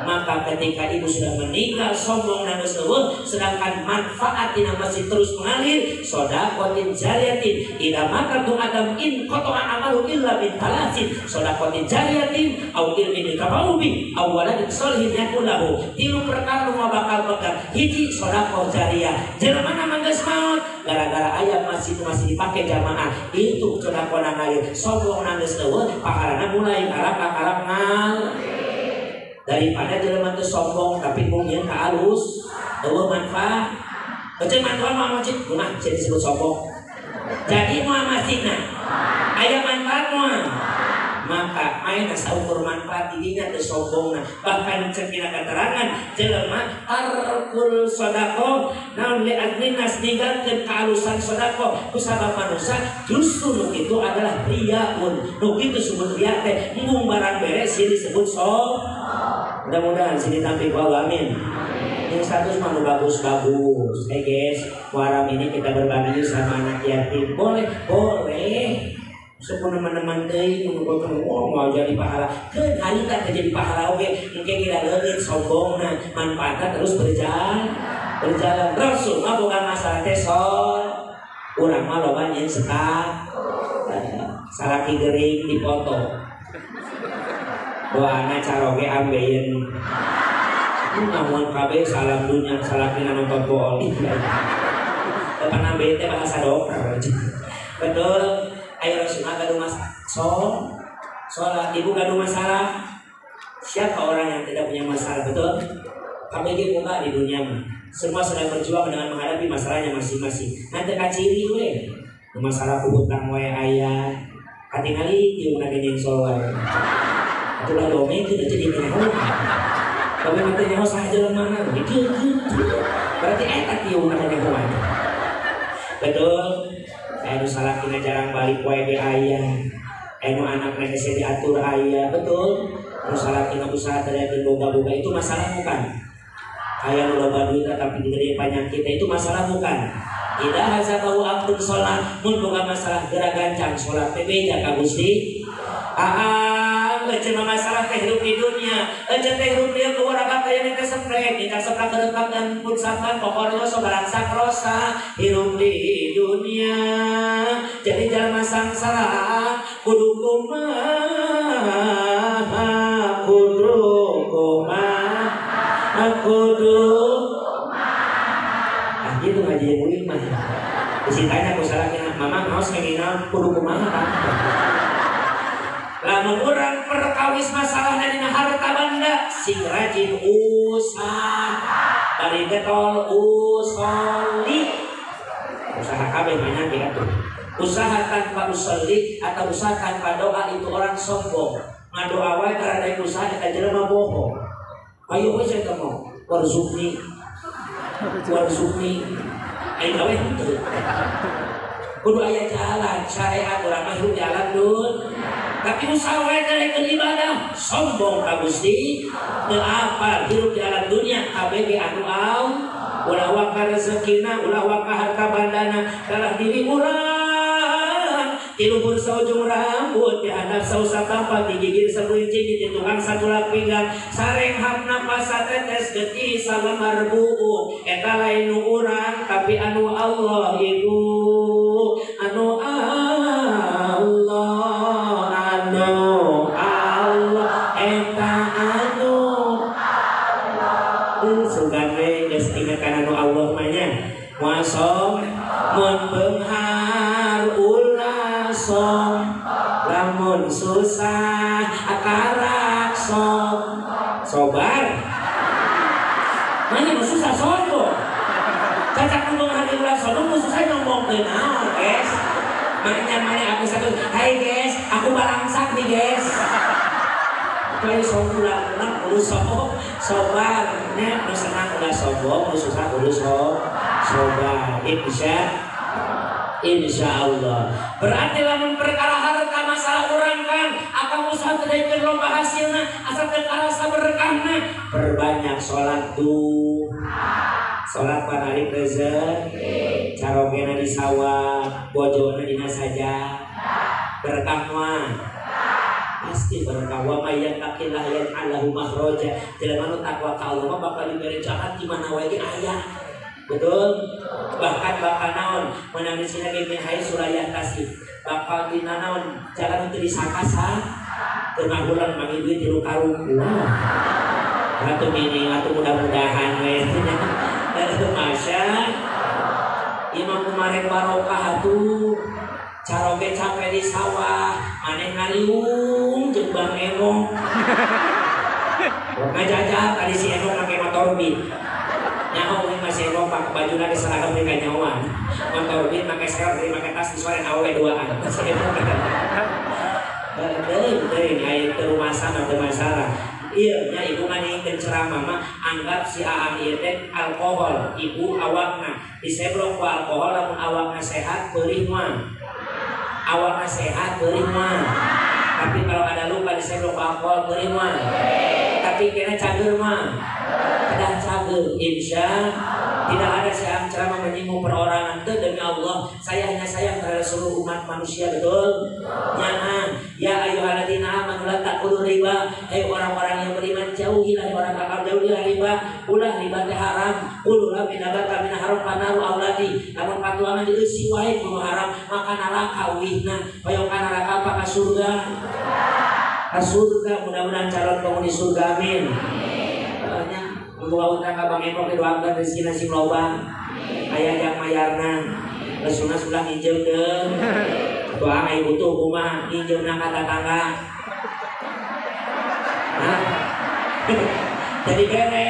Maka ketika ibu sudah meninggal sombongna geus eueuh, sedangkan manfaat tina masjid terus mengalir, sedaqatin jariyatin, idza mata tu adam in qata'a amalu illa min talasin, sedaqatin jariyatin au ilmin yantafa'u bi aw waladin sholihin yakulahu. Tilu perkara nu bakal pegat, hiji sedekah jariyah. Jelema mah geus maot gara-gara ayam masjid masih dipakai jamaah, itu sedekah ngalir, sombong geus eueuh, pahalana mulai karap-karap ngal. Daripada jelema teu sombong tapi mungkin ka alus, eueuh manfaat. Ece manfaat mah masjid, kumaha bisa disebut sombong? Jadi moal masjidna aya manfaat moal. Maka main saukur manfaat didinya teu sombongna. Bahkan cek dina keterangan jelema tarkul sedekah naon li adninas ninggalkeun kaalusan sedekah kusabab manusia justru nu kitu adalah riyaun. Nu kitu disebut riya teh embung barang beres sih disebut sombong. Mudah-mudahan sini tampil ku Allah, amin. Yang status mah bagus-bagus. Hey guys, Muharram ini kita berbagi sama anak yatim. Boleh, boleh. Sepuluh teman-teman teh mengumpulkan uang mau jadi pahala. Kan hari tak jadi pahala oke. Mungkin kita leungit sombongna, manfaatnya terus berjalan. Berjalan. Rasul mah bukan masalah teh sol. Urang mah loba nyeun sekat. Salaki gering dipoto. Doana caroge ambeien. Ngamuan kabeh salam dunya salakina nonton bool. Depan ambeien teh bahasa dokter. Betul. Ayo Rasulullah gaduh masalah. Sholat ibu gaduh masalah. Siapa orang yang tidak punya masalah, betul? Kami ge boga di dunia mah. Semua sedang berjuang dengan menghadapi masalahnya masing-masing. Nanti kaciri we. Masalah hutang wae aya. Katingali ieu mun nyengsol wae. Itulah dongeng itu jadi nyaho. Dongeng teh nyaho saha jelema mana? Gitu. Berarti eta tieu nyaho. Betul. Anu salakina jarang balik wae ge aya. Anu anakna hese diatur aya, betul. Anu salakina usaha teh boga-boga itu masalah bukan? Aya nu loba duit tapi gede panyakit itu masalah bukan? Idza hazabahu amrun sholat, mun boga masalah geura gancang salat teh beja ka Gusti. Ece mah masalah teh hirup di dunia, ece teh hirup dia keluar agak kaya nete seprek, nikah seprek kedekat dan pun sakan pokoknya sobaran sakrosa hirup di dunia. Jadi jalan sangsara kudu kumaha, kudu kumaha, kudu kumaha. Ah gitu ngaji yang mulia mah. Disintanya aku salah kena mama ngaos ngengina kudu kumaha kan. Lamun urang perkawis masalahna dina harta banda sing rajin usaha bari getol usolli usaha kabeh banyak ya tuh. Usaha tanpa usolli atau usaha tanpa doa itu orang sombong. Ngadoa wae karena usaha eta jelema bohong. Ayo we saya mau warzuqni warzuqni ayo gawe henteu. Kudu aya jalan syariat urang mah hirup jalan dun. Tapi usaha wae teh ibadah sombong ka Gusti teu apal hirup di alam dunia kabeh ge anu au ulah waka rezekina ulah waka harta bandana kalah diri urang ti luhur saujung rambut di handap sausa tampak di gigir sabuncing di tukang satulak pinggang sareng hamna pasatetes getih salamar buuk eta lain nu urang tapi anu Allah ibu anu Allah anu Allah eta anu Allah sugan we geus inget kana anu Allah mah nya moal som mun beunghar ulah som lamun susah akarak som sobar mana nu susah sombong cacak nu beunghar ulah sombong nu susah ngomongkeun naon guys mana aku satu hai guys aku balangsak nih guys kayak sombong ulah senang kudu sobar nya nu senang ulah sombong nu susah kudu sobar insya Allah. Berarti lamun perkara harta masalah urang kan akang usaha teu daekeun loba hasilna asal teu karasa berkahna perbanyak salat duha salat panarip rezeki carogena di sawah bojona dina saja berkah mah pasti berkah wa may yattaqillah yaj'al lahu makhraja jelema nu takwa ka Allah mah bakal diberi jahat di mana wae ge aya betul bahkan bakal naon menang disina ge min haitsu la yahtasib bakal dina naon jalan teu disangka teu ngahulang mangi duit tilu karung wah atuh gini atuh mudah-mudahan we atuh masya imam kemarin barokah atuh caroge capek di sawah maneh ngariung jeung Bang Emong ngajajal tadi si Emong make motor beat nyaho we masih Emong pake bajuna ge seragam deui kanyahoan motor beat make serep deui make tas disoren awewe duaan si Emong teuing teuing aya teu rumasa mah teu masalah ieu nya ibu nganingkeun ceramah mah anggap si Aang ieu teh alkohol ibu awakna diseblok ku alkohol lamun awakna sehat peurih mah awakna sehat peurih mah tapi kalau ada luka diseblok ku alkohol peurih mah tapi kena cager mah kedah cager insya tidak ada si Aang ceramah menyinggung perorangan teu demi Allah saya hanya sayang terhadap seluruh umat manusia betul nyahan ya ayyuhalladzina amanu la ta'kulu riba hai orang-orang yang beriman jauhilah orang kafir jauhilah riba ulah riba teh haram ulah minabata min haram panaru auladi lamun patuangan dieusi wae kudu haram maka neraka uihna hoyong ka neraka apa ka surga ka surga mudah-mudahan calon penghuni surga amin nya membawa utang ka Bang Emok didoakeun rezekina sing loba aya jang mayarna Rasulna sudah nginjem deung doa ai butuh kumaha nginjemna ka tatangga hah jadi bere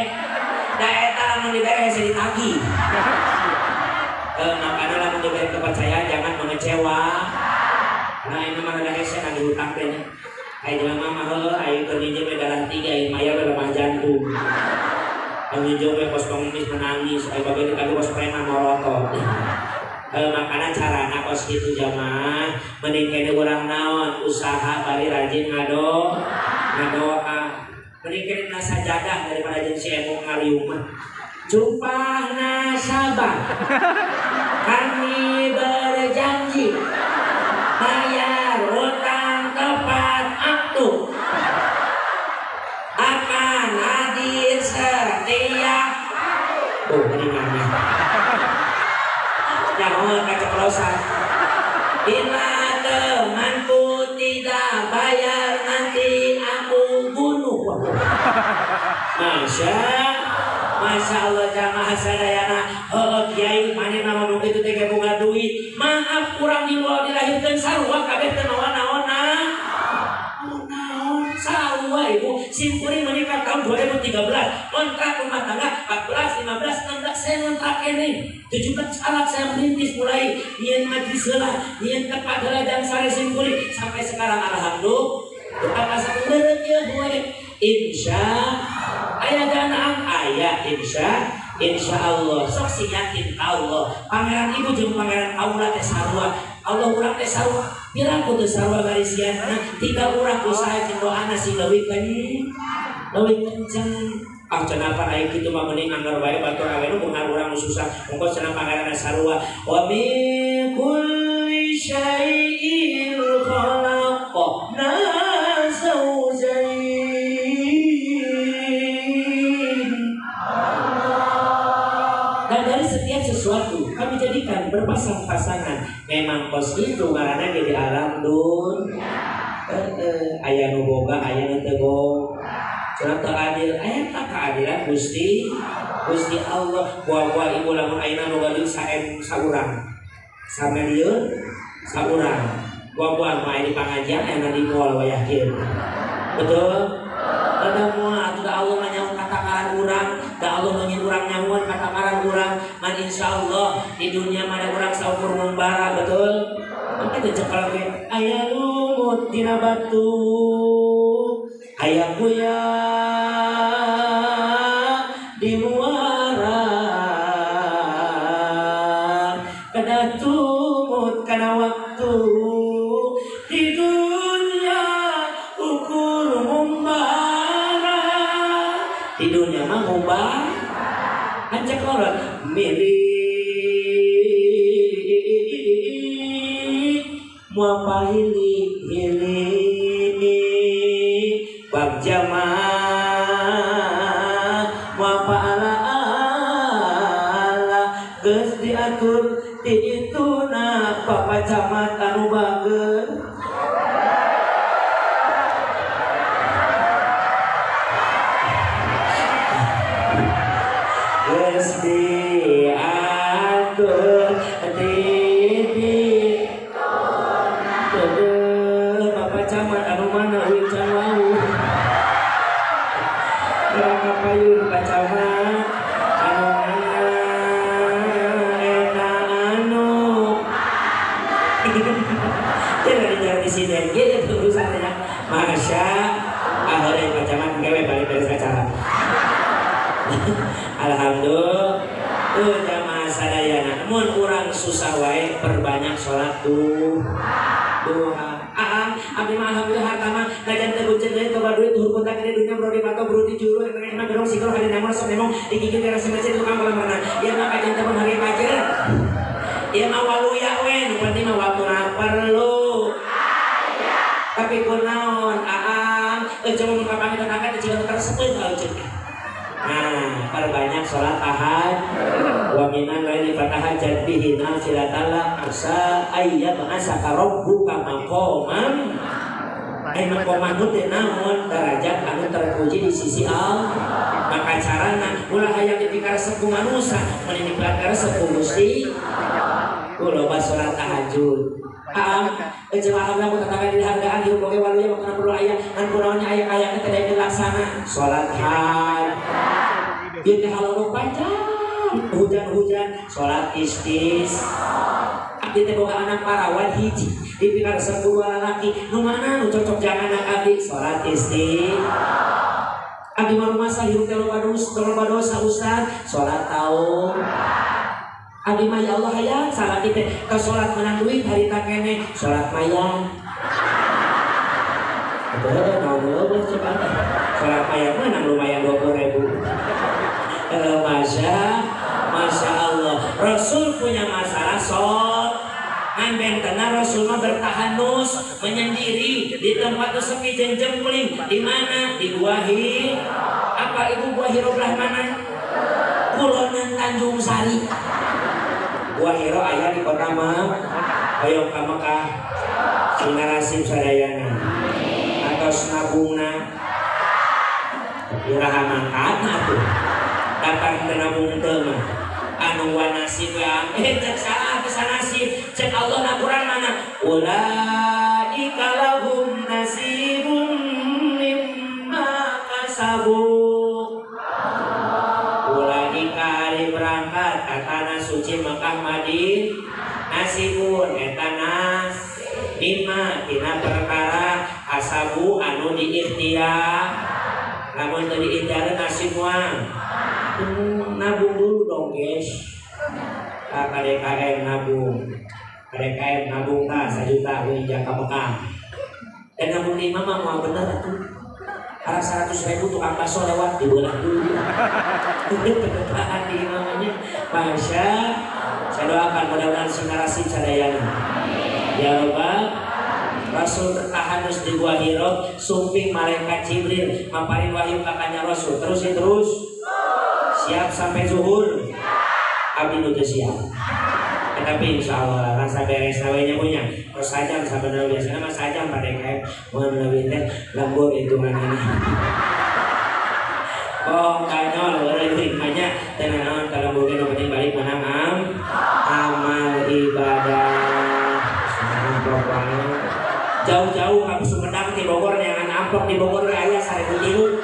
da eta lamun dibere hese ditagih makana lamun dibere kepercayaan jangan mengecewa nah ini mah rada hese nagih hutang teh nya aya jelema mah heuh aya keur nginjem we darah 3 aya mayar we lemah jantung nginjem we kos pengemis menangis aya babe ditagih kos preman morotot makana carana kos kitu jamaah mending kene urang naon usaha bari rajin ngadoa mending kene na sajadah daripada jeung si Emong ngariung mah sumpah nasabah kami berjanji bayar utang tepat waktu akan hadir setiap oh mendingannya nyaho kaceplosan bila temanku tidak bayar nanti aku bunuh Masya Allah jamaah sadayana heuh kiai manehna ngomong kitu teh boga duit maaf kurang di luar dilahirkeun sarua kabeh teu mawa naonna naon sarua ibu simkuring menikah tahun 2013 kontrak rumah tangga 14, 15, 16 saya ngontrak ini 17 alat saya merintis mulai nyian majlis heula nyian tempat heula dan sare simkuring sampai sekarang alhamdulillah tetap asa meureun ieu we insya aya danaan aya insya Allah sok sing yakin ka Allah pangeran ibu jeung pangeran kaula teh sarua Allah urang teh sarua Piraku teu sarua garisianna tiga urang usaha jeung doana sing leuwih kenceng. Ah cenah pan aya kitu mah mending anggar wae batur awe nu beunghar urang nu susah. Ongko cenah pangaranna sarua. Wa min kulli syai'in khalaqna zawjayn. Dan dari setiap sesuatu kami jadikan berpasang-pasangan. Memang kos itu karena di alam dun. Aya nu boga, aya nu teu boga. Cenah teu adil, aya tak keadilan Gusti Gusti Allah. Buah-buah ibu lamun ayeuna boga duit saem saurang. Samiliun saurang. Buah-buah mah aya di pangajian aya di mall wayah kieu. Betul? Ada moal atuh da Allah mah nyaho katakaran urang, da Allah nu nyin urang nyahoan katakaran urang. Man insyaallah di dunia mah ada urang saukur membara, betul? Maka teu cekal ge aya lumut dina batu, aya kuya di muara, kada tumut kana waktu di dunia ukur membara. Di dunia mah ngubah ancak orang milik muapahili hili bab jamaah muapa ala ala geus diatur ti dituna papa camat anu bager. Geus diatur ti dituna papa camat anu mana euy can wau. Berangkat payun Pak Camat anu mana eta anu. Jangan dijalan di sini gitu urusannya. Masya Allah Pak Camat gawe balik beres acara. Alhamdulillah. Tuh jamaah sadayana mun urang susah wae perbanyak salat duha. Aang abdi mah alhamdulillah harta mah najan teu buceun deui toba duit tuhur punta kene dunya bro di pato bro di juru emang gerong sikor hade namor sok nemong digigit kana masjid tukang kolam renang. Ieu mah kajen teu hari pajer. Ieu mah waluya we nu penting mah waktuna perlu. Tapi kunaon aang eueuh mun kapanggih tetangga teh jiga tersepeuh eueuh. Nah, perbanyak sholat ahad. Wa minan laili fatahajjat bihi nafilatan lak asa ayyab'asaka rabbuka maqaman. Ai maqaman teh naon? Derajat anu terpuji di sisi Allah. Maka carana ulah hayang dipikaresep ku manusa, mun dipikaresep ku Gusti. Loba sholat tahajud. Aam, jemaah alhamdulillah tetangga dihargaan hirup oge waluya mah perlu aya ngan kunaonnya aya kayakna teh daek dilaksana salat haid. Ieu teh haloro panjang hujan-hujan salat istis. Abdi teh boga anak parawan hiji dipikaresep ku lalaki nu mana nu cocok jang anak abdi salat istis. Abdi mah rumasa hirup teh loba dosa ustaz salat taum. Abdi mah ya Allah hayang salat teh ka salat menang duit harita keneh salat mayang. Betul naon leuwih coba teh. Salat mayang menang lumayan 20.000. Masya Allah. Rasul punya masalah sholat. Ngan bentena Rasul mah bertahanus menyendiri di tempat nu sepi jeung jempling. Di mana? Di Gua Hiro. Apa ibu Gua Hiro belah mana? Kulonan Tanjung Sari. Gua Hiro aya di kota mah hoyong ka Mekah sing narasib sadayana atos nabungna iraha mangkatna atuh daftar teu nabung teu mah anu wanasib we cek salah bisa nasib cek Allah na Quran mana ulaika lahum nasibum mimma kasabu. Ulaika ari berangkat ka tanah suci Mekah Madinah nasibun eta nas mimma tina perkara kasabu anu diikhtiar. Lamun teu diikhtiar nasib moal. Nabung dulu dong guys. KDKM nabung. PDKM nabung tah 1 juta we jang ka Mekah. Dan nabung di imam mah moal bener atuh. Arah 100.000 tukang bakso lewat dibelah dulu. Kebetulan di imamnya. Masya, saya doakan mudah-mudahan sinarasi sadayana. Ya Robbal. Rasul tertahan terus di Gua Hiro, sumping malaikat Jibril maparin wahyu kakaknya Rasul. Terus ya terus. Siap sampai zuhur. Abdi nu teu siap. Tapi insya Allah rasa beres awenya punya. Terus sajam sabenerna biasana mah sajam pada kayak mun leuwih teh lembur hitungan ini. Oh kanyol eueuh hikmahnya teu nanaon kalembur ge nu penting balik menang amal ibadah. Jauh-jauh ka Sumedang di Bogor neangan amplop di Bogor ge aya 1.003.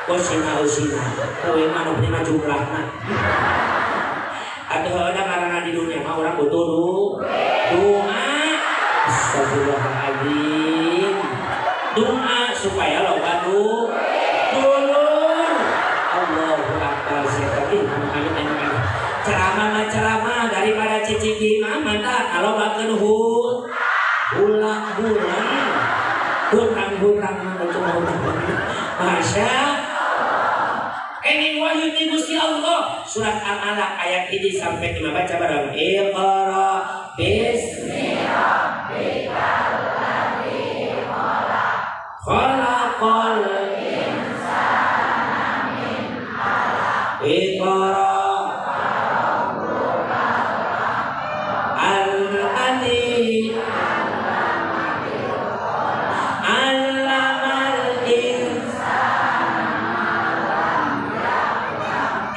Usina usina, eueuh mah nu penting mah jumlahna. Atuh heueuh karena di dunia mah urang butuh doa. Astagfirullahaladzim. Doa supaya loba dulur. Allahu akbar. Amin amin. Ceramah mah ceramah daripada cicing di imah mantap kalau bakeun ulang-ulang hutang-hutang cuma hutang. Masya ini wahyu ti Gusti Allah. Surat Al-Alaq ayat 1 sampai 5 baca bareng. Iqra bismi rabbikal ladzi khalaq. Khalaqal insana min 'alaq. Iqra al-ladzi 'allamal insana.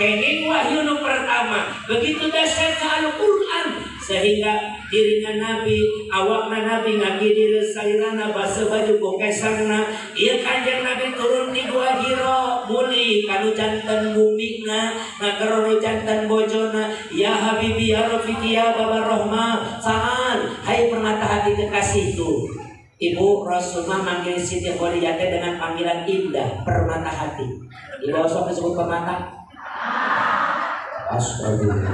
Kenging wahyu nu pertama begitu dahsyatnya Al-Quran sehingga dirinya Nabi, awakna Nabi ngagidir salirana basa baju kokesangna ieu Kanjeng Nabi turun di Gua Hiro muli kanu janten bumina ngagero nu janten bojona ya habibi ya rafiqi ya baba rohma saan hai permata hati kekasih tuh. Ibu Rasulullah manggil Siti Khadijah dengan panggilan indah permata hati. Ibu sok disebut permata. Astagfirullah.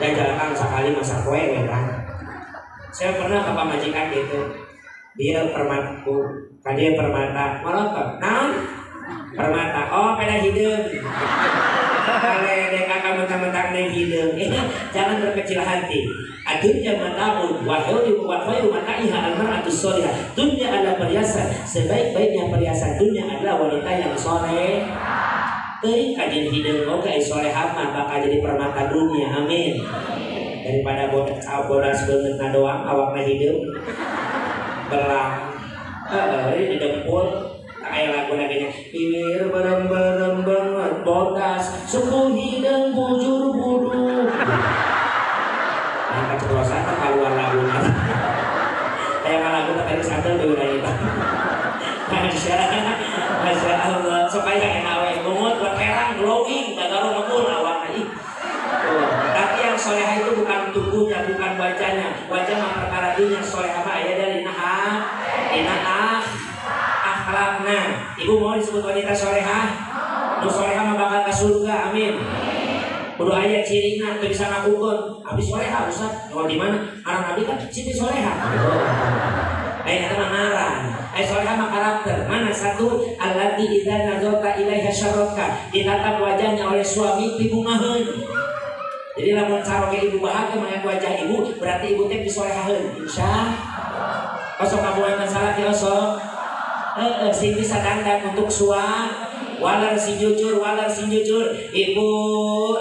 Dan jalan sekali masa kue kan. Saya pernah ke pamajikan gitu. Dia permataku, dia permata. Molotot. Naon? Permata. Oh, peda hideung. Kale kakak mentang-mentang neng hideung. Jangan berkecil hati. Adunya mataun wa khairu wa khairu mata'iha al-mar'atu sholihah. Dunia adalah perhiasan. Sebaik-baiknya perhiasan dunia adalah wanita yang soleh. Teuing kajian hideung oge solehah mah bakal jadi permata dunia. Amin. Daripada bodas beungeutna doang awakna hideung. Belang. Heeh, di dempul aya lagu lagi nya bibir berem-berem banget bodas suku hideung bujur buduk. Nah, keceplosan teh kaluar laguna. Aya lagu teh geus antel deui urang eta. Masya Allah, supaya enak we bungut berkerang glowing bagaro ngebul awakna ih. Tapi yang soleha itu bukan tubuhnya, bukan wajahnya. Wajah mah perkara dunya, soleha mah aya dari dina akhlakna. Ibu mau disebut wanita soleha? Nu soleha mah bakal ke surga, amin. Kudu aya cirina teu bisa ngakukeun. Abdi soleha Ustaz. Oh di mana? Aran abdi kan Siti Soleha. Ayo kata mah ngaran. Ayo soleha mah karakter. Mana satu allati idza nazarta ilaiha syarraka. Ditatap wajahnya oleh suami dibungaheun. Jadi lamun caroge ibu bahagia melihat wajah ibu, berarti ibu teh disolehaheun. Insyaallah. Osok kabuangan salah ki osok. Heeh, sing bisa dandan untuk suami. Walar sing jujur, walar sing jujur. Ibu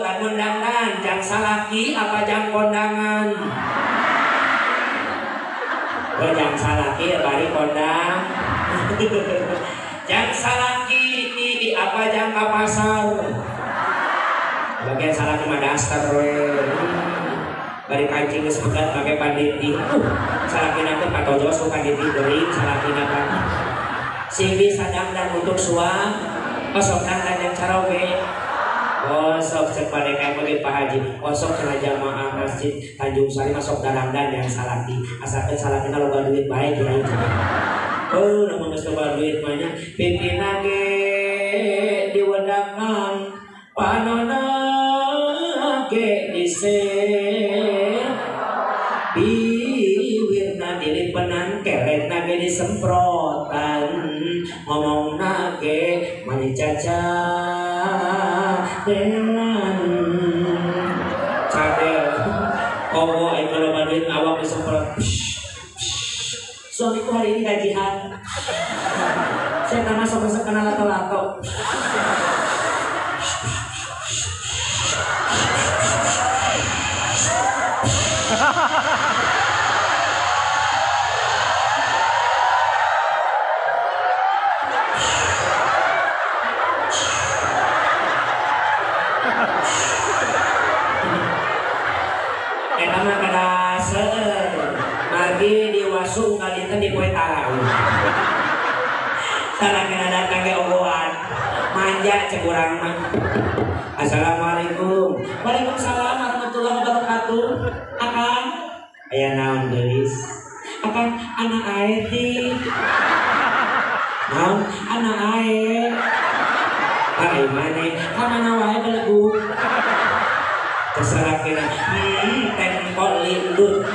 lamun dandan jang salaki apa jang kondangan? Oh, jang salaki bari kondang. Jang salaki apa jang ka pasar? Bagian salaki mah daster we. Bari kancing geus pegat make panditi. Salakina teh patojos ku panditi geuring salakina kan. Sing bisa dandan untuk suami. Osok dandan yang caroge. Osok cek padeka bagi Pak Haji. Osok cenah jamaah masjid Tanjung Sari masuk dandan yang salaki. Asalkan salakina loba duit bae kiai. Oh, lamun geus loba duit mah nya pipina ge diwedakan panona ge diseh. Dicacadelan cadel komo aing loba duit awak disemprot. Suamiku hari ini gajian. Saya tanah sok-sok kenal lato-lato. Eta mah kada seueur. Margi diwasung kadinten di poe tarawih. Salakina datang ge ogoan. Manja cek urang mah. Assalamualaikum. Waalaikumsalam warahmatullahi wabarakatuh. Akang, aya naon geulis? Akang anak ae ti. Naon anak ae? Ai maneh ka mana wae belegu. Terserah kira, tempol lindut.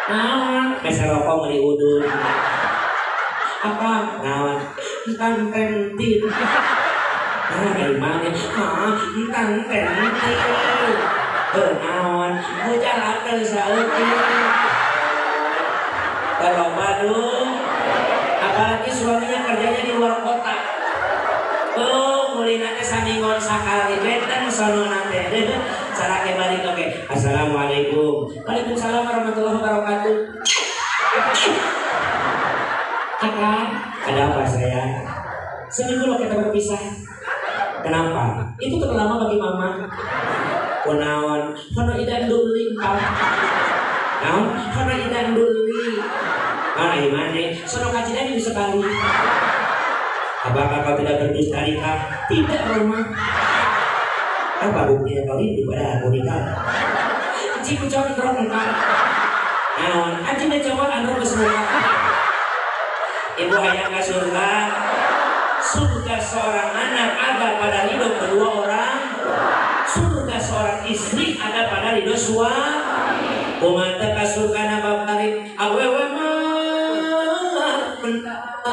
Naon, meser rokok meuli udun. Apa? Naon? Entan tentin. Nah, dari mana? Ah, entan tentin. Naon? Hujan teu saeutik. Loba duh. Apalagi suaminya kerjanya di luar kota. Oh, mulina teh saminggon sakali benten sono teh. Sarake balik oke. Assalamualaikum. Waalaikumsalam warahmatullahi wabarakatuh. Akang, ada apa sayang? Seminggu loh kita berpisah. Kenapa? Itu terlalu lama bagi mama. Kunaon? Hono idan duli. Naon? Hono idan duli. Mana imane? Sono kajian ibu sekali. Apakah kau tidak berdusta nikah? Tidak, Roma. Apa buktinya kau rindu pada aku nikah? Anjing kucondrong nikah. Naon? Anjing mencobot androng ke semua. Ibu hayang ke surga. Surga seorang anak ada pada ridho kedua orang. Surga seorang istri ada pada ridho suami. Kumata ka surga na babarin awewe mah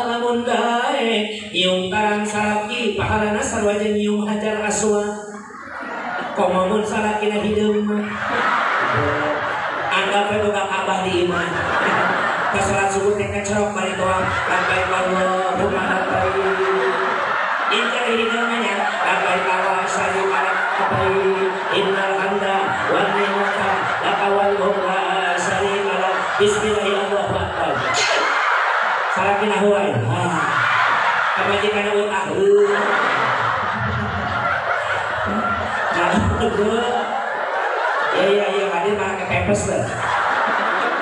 lamun dae nyium tarang salaki pahalana sarua jeung nyium hajar aswad. Komo mun salakina hideung mah. Anggap we boga Ka'bah di imah. Ka salat subuh teh kecerok bari toang labbaik Allahumma labbaik. Incar hideung mah nya labbaik wa syarika lak labbaik innal hamda wan ni'mata laka wal mulk la syarika lak. Bismillahirrahmanirrahim. Salakina huai. Ah. Pamajikan utah. Nah, ya ya ya hadir malah kepepes lah.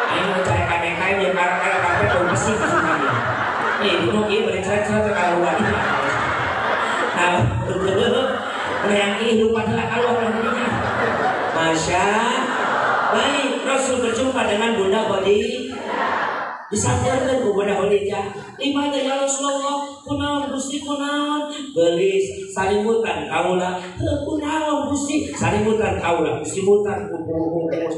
Ayo mau cari kain-kain ya karena karpet bau besi semuanya. Nih dulu kieu bari ceret-ceret keluar. Nah, yang ini hidup adalah keluar dirinya. Masya. Baik, Rasul berjumpa dengan Bunda Khadijah. Disampaikan ku Bunda Khadijah, "Limana ya Rasulullah, kunaon Gusti kunaon?" Gelis salimutan kaula. Heuh kunaon Gusti? Salimutan kaula, salimutan ku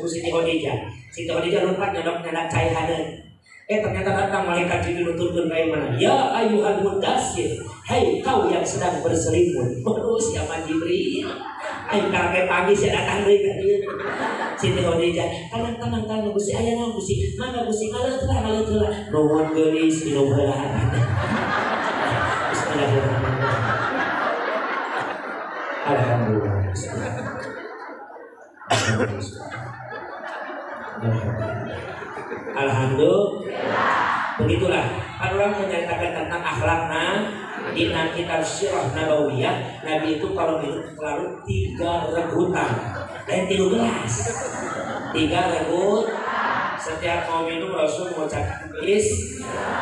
Siti Khadijah. Siti Khadijah lompat nyodok-nyodok cai hadeun. Ternyata datang malaikat Jibril nuturkeun ka mana? Ya ayyuhal mudassir, hai kau yang sedang berselimut. Waduh, siapa Jibril? Aing karek pagi sia datang deui ka dieu. Siti Khadijah, tenang tenang tenang Gusti aya naon Gusti? Mangga Gusti ngaleut heula ngaleut heula. Nuhun geulis minum heula. Bismillahirrahmanirrahim. Alhamdulillah. Alhamdulillah. Begitulah kan orang menceritakan tentang akhlakna di kitab Sirah Nabawiyah. Nabi itu kalau minum selalu 3 regutan, lain 3 gelas, 3 regut. Setiap mau minum Rasul mengucapkan is,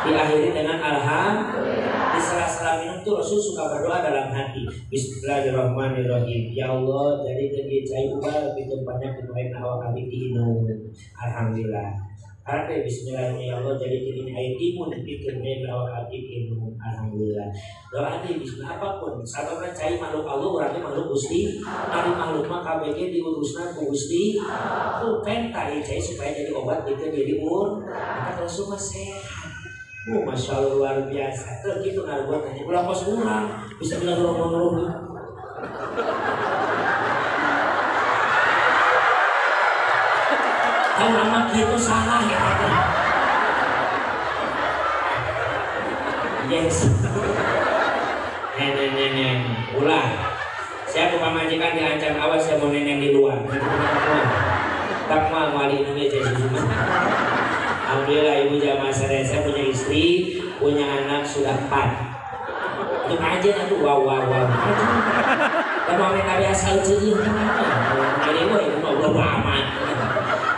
diakhiri dengan alhamdulillah. Di sela-sela minum tuh Rasul suka berdoa dalam hati, Bismillahirrahmanirrahim. Ya Allah, jadikan dia cai ubah lebih banyak penuhin awak kami diinum. Alhamdulillah. Karena Bismillahirrahmanirrahim, ya Allah jadikan ini air imun bikin awak kami diinum. Alhamdulillah. Doa di Bismillah apapun. Sababna cai makhluk Allah, orangnya makhluk Gusti. Ari makhluk mah KBG diurusna ku Gusti. Ku penta ieu cai supaya jadi obat bikin jadi ur. Maka Rasul mah sehat. Oh, Masya Allah luar biasa. Tuh gitu ngaruh tanya. Ulah kos urang bisa bilang ngomong-ngomong. Tahu nama gitu salah ya kata. Yes. Nenek-nenek, ulah. Saya bukan majikan diancam, awas saya mau nenek di luar. Tak mau wali Indonesia semua. Alhamdulillah ibu jamaah saya punya istri, punya anak sudah 4. Untuk aja tuh wow wow wow. Dan mau minta biasa itu jadi gue ibu mau bodo amat.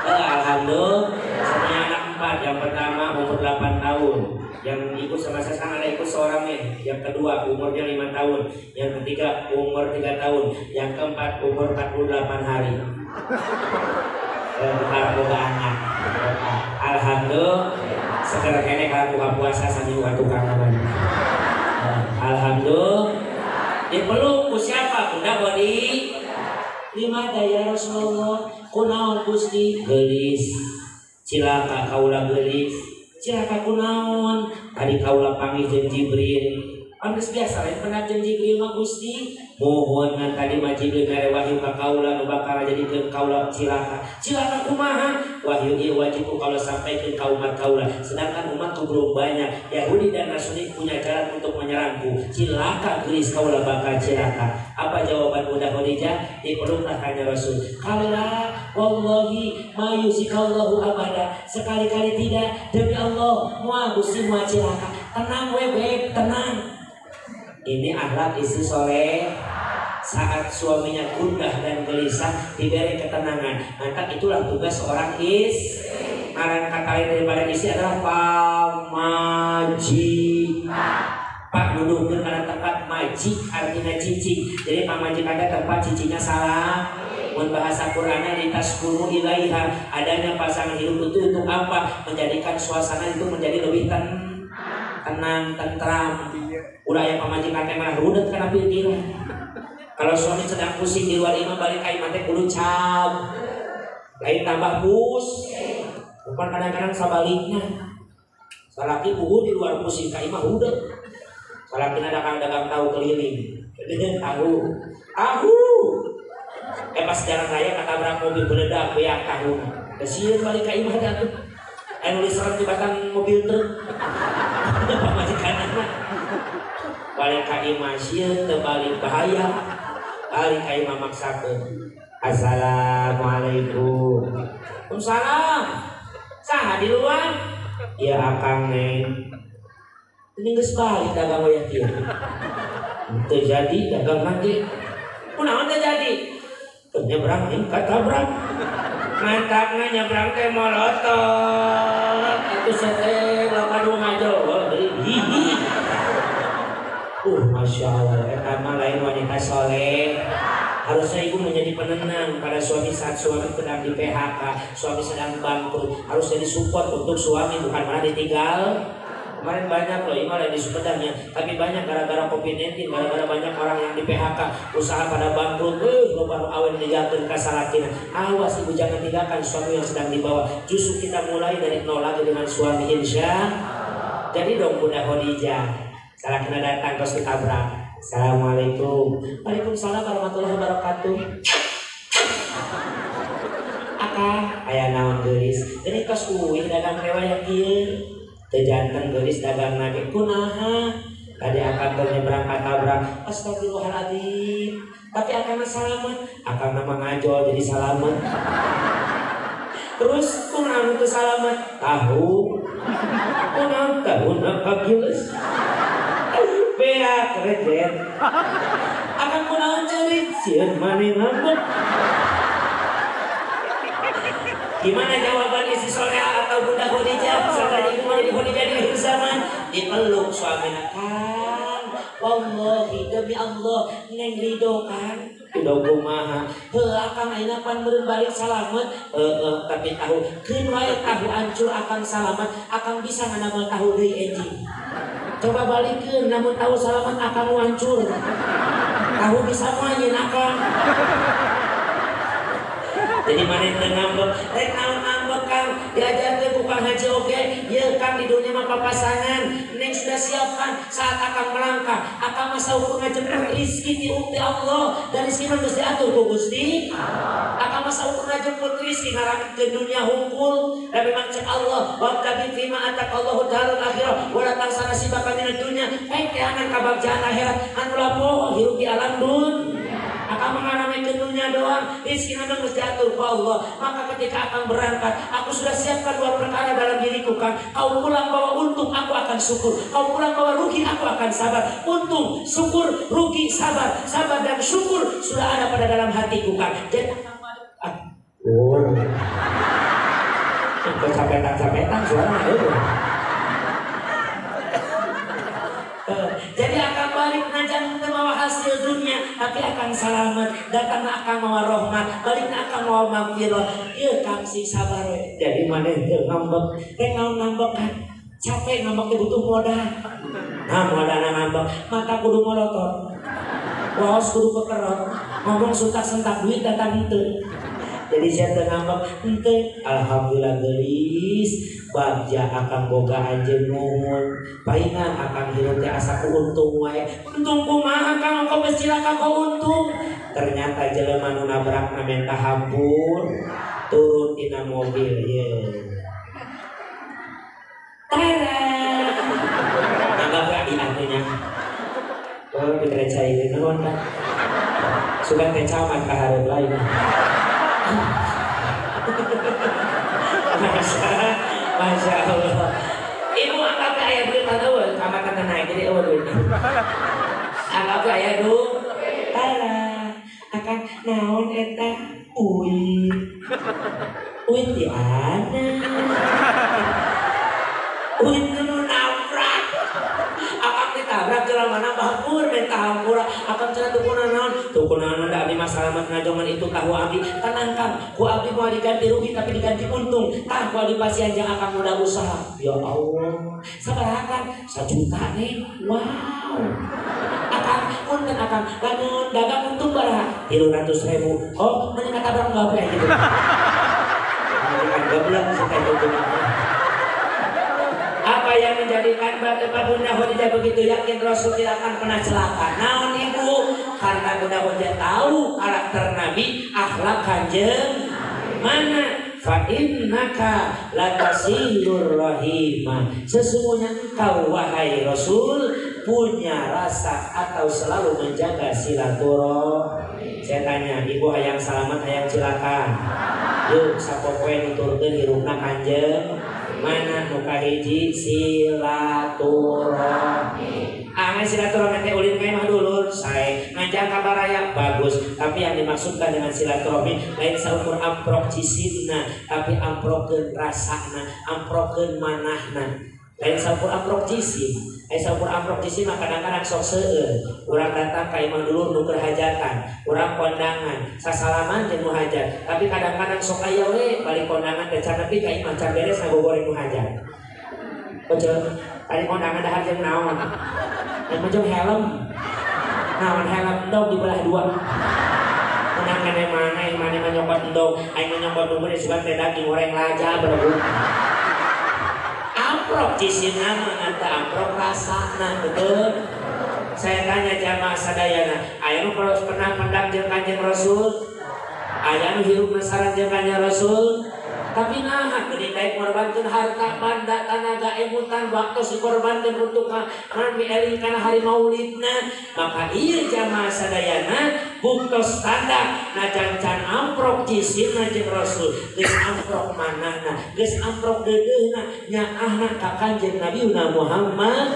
Alhamdulillah saya punya anak 4. Yang pertama umur 8 tahun. Yang ikut sama saya sekarang ada ikut seorang nih. Yang kedua umurnya 5 tahun. Yang ketiga umur 3 tahun. Yang keempat umur 48 hari. Bentar boga anak. Alhamdulillah sekarang ini kalau buka puasa sambil buka tukang namanya. Alhamdulillah dipeluk ku siapa? Bunda Bodi. Lima daya Rasulullah kunaon Gusti geulis. Cilaka kaula geulis. Cilaka kunaon? Tadi kaula panggil jeung Jibril. Geus biasa lain pernah jeung Jibril mah Gusti. Mohon ngan tadi mah Jibril mere wahyu ka kaula nu bakal jadikeun kaula cilaka. Cilaka kumaha? Wahyu ieu wajib ku kaula sampaikeun ka umat kaula. Sedangkan umatku belum banyak. Yahudi dan Nasrani punya jalan untuk menyerangku. Cilaka geulis kaula bakal cilaka. Apa jawaban Bunda Khadijah? Dipeluklah kanya Rasul. Kala wallahi ma yusikallahu abada. Sekali-kali tidak, demi Allah, moal Gusti moal cilaka. Tenang we beb, tenang. Ini akhlak istri soleh. Saat suaminya gundah dan gelisah diberi ketenangan. Maka itulah tugas seorang istri. Ngaran kata lain daripada istri adalah pamajikan. Pak nuduhkeun kana tempat majik artinya cicing. Jadi pamajikan ada tempat cicingnya salah. Mun bahasa Qur'annya litaskunu ilaiha, adanya pasangan hidup itu untuk apa? Menjadikan suasana itu menjadi lebih tenang, tentram. Ulah yang pamajikan teh malah rudet kana pikiran. Kalau suami sedang pusing di luar imah balik ka imah teh kudu cap. Lain tambah pus. Bukan kadang-kadang sabaliknya. Salaki puguh di luar pusing ka imah rudet. Salaki dagang-dagang tahu keliling. Tahu. Tahu. Pas jalan raya katabrak mobil meledak beak tahu. Sieun balik ka imah teh atuh. Anu diserang di batang mobil truk. Pamajikan mah. Balik ka imah sieun teu balik bahaya. Balik ka imah maksakeun. Assalamualaikum. Waalaikumsalam. Saha di luar? Ya akang neng. Ini geus balik dagang wayah kieu. Teu jadi dagang nanti. Kunaon teu jadi? Teu nyebrang ning katabrak. Mantapna nyebrang teh molotot. Itu sete loba ngajo. Hihi. Masya Allah, eta mah lain wanita soleh. Harusnya ibu menjadi penenang pada suami saat suami sedang di PHK, suami sedang bangkrut. Harus jadi support untuk suami, bukan malah ditinggal. Kemarin banyak loh, ini malah di Sumedangnya, tapi banyak gara-gara COVID-19, gara-gara banyak orang yang di PHK, usaha pada bangkrut, loba nu awen ninggalkeun ka salakina. Awas ibu jangan tinggalkan suami yang sedang dibawa. Justru kita mulai dari nol lagi dengan suami insya. Jadi dong Bunda Khadijah, salakina datang terus ditabrak. Assalamualaikum. Waalaikumsalam warahmatullahi wabarakatuh. Akang aya naon geulis? Ini tos uih dagang rewa kieu. Teu janten geulis dagang nage kunaha? Tadi akang teh nyebrang katabrak. Astagfirullahaladzim. Tapi akang salamet. Akang mah ngajol jadi salamet. Terus kunaon teu salamet? Tahu. Kunaon tahuna kagiles. Beak rejet. Akang kunaon ceurik? Sieun maneh ngambek. Gimana jawaban istri soleha atau Bunda Khadijah? Sampai ibu menjadi Khadijah di akhir zaman, dipeluk suaminya kan. Wallahi demi Allah, neng ridho kan. Ridho kumaha? Heuh akang ayeuna pan meureun balik salamet. Heueuh tapi tahu keun wae tahu hancur akang salamet, akang bisa nganamel tahu deui enjing. Coba balikeun namun tahu salamet akang hancur. Tahu bisa moal nyeun akang. Jadi mana yang ngambek, rek naon ngambek kang, Diajarkeun ku Kang Haji oge, ieu Kang di dunya mah papasangan. Neng sudah siapkan saat akang melangkah, akang masa ukur ngajemput rezeki ti Allah dan rezeki mah geus diatur ku Gusti. Akang masa ukur ngajemput rezeki ngaramikeun dunia hungkul dan memang cek Allah wa tabi fima ataqallahu darul akhirah wa la tansa nasibaka minad dunya. Baik teangan kabagjaan akhirat anu lapoh hirup di alam dun. Akang mengalami dunia doang, rezeki memang mesti diatur ku Allah. Maka ketika akang berangkat, aku sudah siapkan dua perkara dalam diriku Kang. Kau pulang bawa untung, aku akan syukur. Kau pulang bawa rugi, aku akan sabar. Untung, syukur, rugi, sabar. Sabar dan syukur sudah ada pada dalam hatiku Kang. Jadi akang oh. Kecapetan-capetan suara itu. Jadi akan balik najan mawa hasil dunia, tapi akan selamat, datang akan mawa rahmat, balik akan mawa magfirah. Ieu Kang sing sabar we. Jadi maneh teu ngambek, teh naon ngambek kan? Capek ngambek teh butuh modal. Nah, modalna ngambek, mata kudu molotot. Waos kudu kekerot, ngomong suntak-sentak duit datang henteu. Jadi saya teu ngambek henteu, alhamdulillah geulis. Bagja akang boga anjeun nuhun, paingan akang hirup teh asa ku untung wae. Untung kumaha Kang, engkau geus cilaka kau untung. Ternyata jelema nu nabrakna menta hampur, turun tina mobil ye. Tara. Anggap we adi atunya. Oh, dibere cai nuhun kan. Sugan teh camat ka hareup lain. Masya Allah. Ibu angkat ke ayah duit atau kamar kata naik jadi awal duit. Angkat ke ayah duit. Tara, akan naon eta uit. Uit di ana. Uit nu nabrak. Akang ditabrak jalan mana bahpur minta hampura. Akang cenah tukuna naon? Tukuna naon da abdi mah salamet ngajongan itu tahu abdi. Tenang Kang, ku abdi moal diganti rugi tapi diganti untung. Tah ku abdi pasian jang akang modal usaha. Ya Allah. Sabaraha Kang? 1 juta nih. Wow. Akang punten akang lamun dagang untung baraha? 300.000. Oh, mending katabrak enggak apa gitu. Goblok sampai untung. Apa yang menjadikan Bunda Khadijah begitu yakin Rasul tidak akan pernah celaka? Naon ibu? Karena Bunda Khadijah tahu karakter Nabi, akhlak kanjeng mana? Fa innaka latasilur rahimah. Sesungguhnya engkau wahai Rasul punya rasa atau selalu menjaga silaturahmi. Saya tanya, ibu hayang selamat hayang cilaka? Yuk sapopoe nuturkeun hirupna kanjeng mana nu kahiji silaturahmi. Ah, silaturahmi teh ulin ka imah dulur sae ngajak ka baraya bagus, tapi yang dimaksudkan dengan silaturahmi lain saukur amprok cisimna, tapi amprokeun rasana, amprokeun manahna. Lain saukur amprok cisim. Saukur amprok cisim mah kadang-kadang sok seueur. Urang datang ka imah dulur nu keur hajatan, urang kondangan, sasalaman jeung nu hajat. Tapi kadang-kadang sok aya we balik kondangan teh can nepi ka imah can beres ngagogoreng nu hajat. Ojo, tadi kondangan dahar jeung naon? Yang macam helm. Naon helm endog dibelah dua. Menang kene mana, mana mah nyokot endog, aing mah nyokot bubur sugan teh daging goreng laja berebut. Amprok cisimna mah ngan teu amprok rasana, betul? Saya tanya jamaah sadayana, aya nu pernah mendak jeung Kanjeng Rasul? Aya nu hirup sareng jeung Kanjeng Rasul? Tapi nah, geuning daek ngorbankeun harta, banda, tanaga, emutan, waktu dikorbankeun untuk nami eling kana hari maulidna. Maka ieu jamaah sadayana buktos tanda najan can amprok cisimna jeung Rasul, geus amprok manahna, geus amprok deudeuhna, nyaahna ka Kanjeng Nabi Muhammad.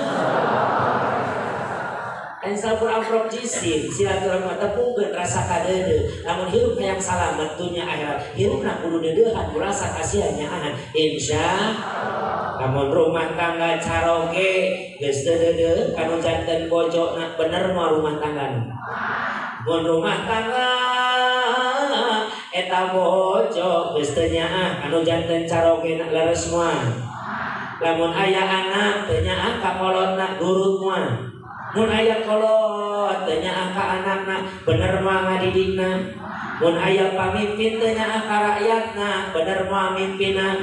Lain saukur amprok jisim, silaturahmi tepungkeun rasa kadeudeuh. Lamun hirup hayang salamet dunya akhirat, hirupna kudu deudeuhan ku rasa kasihan nyaahan. Insya Allah. Lamun rumah tangga caroge geus teu deudeuh kanu janten bojona bener moal rumah tanggana. Mun rumah tangga eta bojo geus teu nyaah kanu janten carogena leres moal. Lamun aya anak teu nyaah ka kolotna nurut moal. Mun aya kolot teu nyaah ka anakna, bener moal ngadidikna. Mun aya pamimpin teu nyaah ka rakyatna, bener moal mimpinna.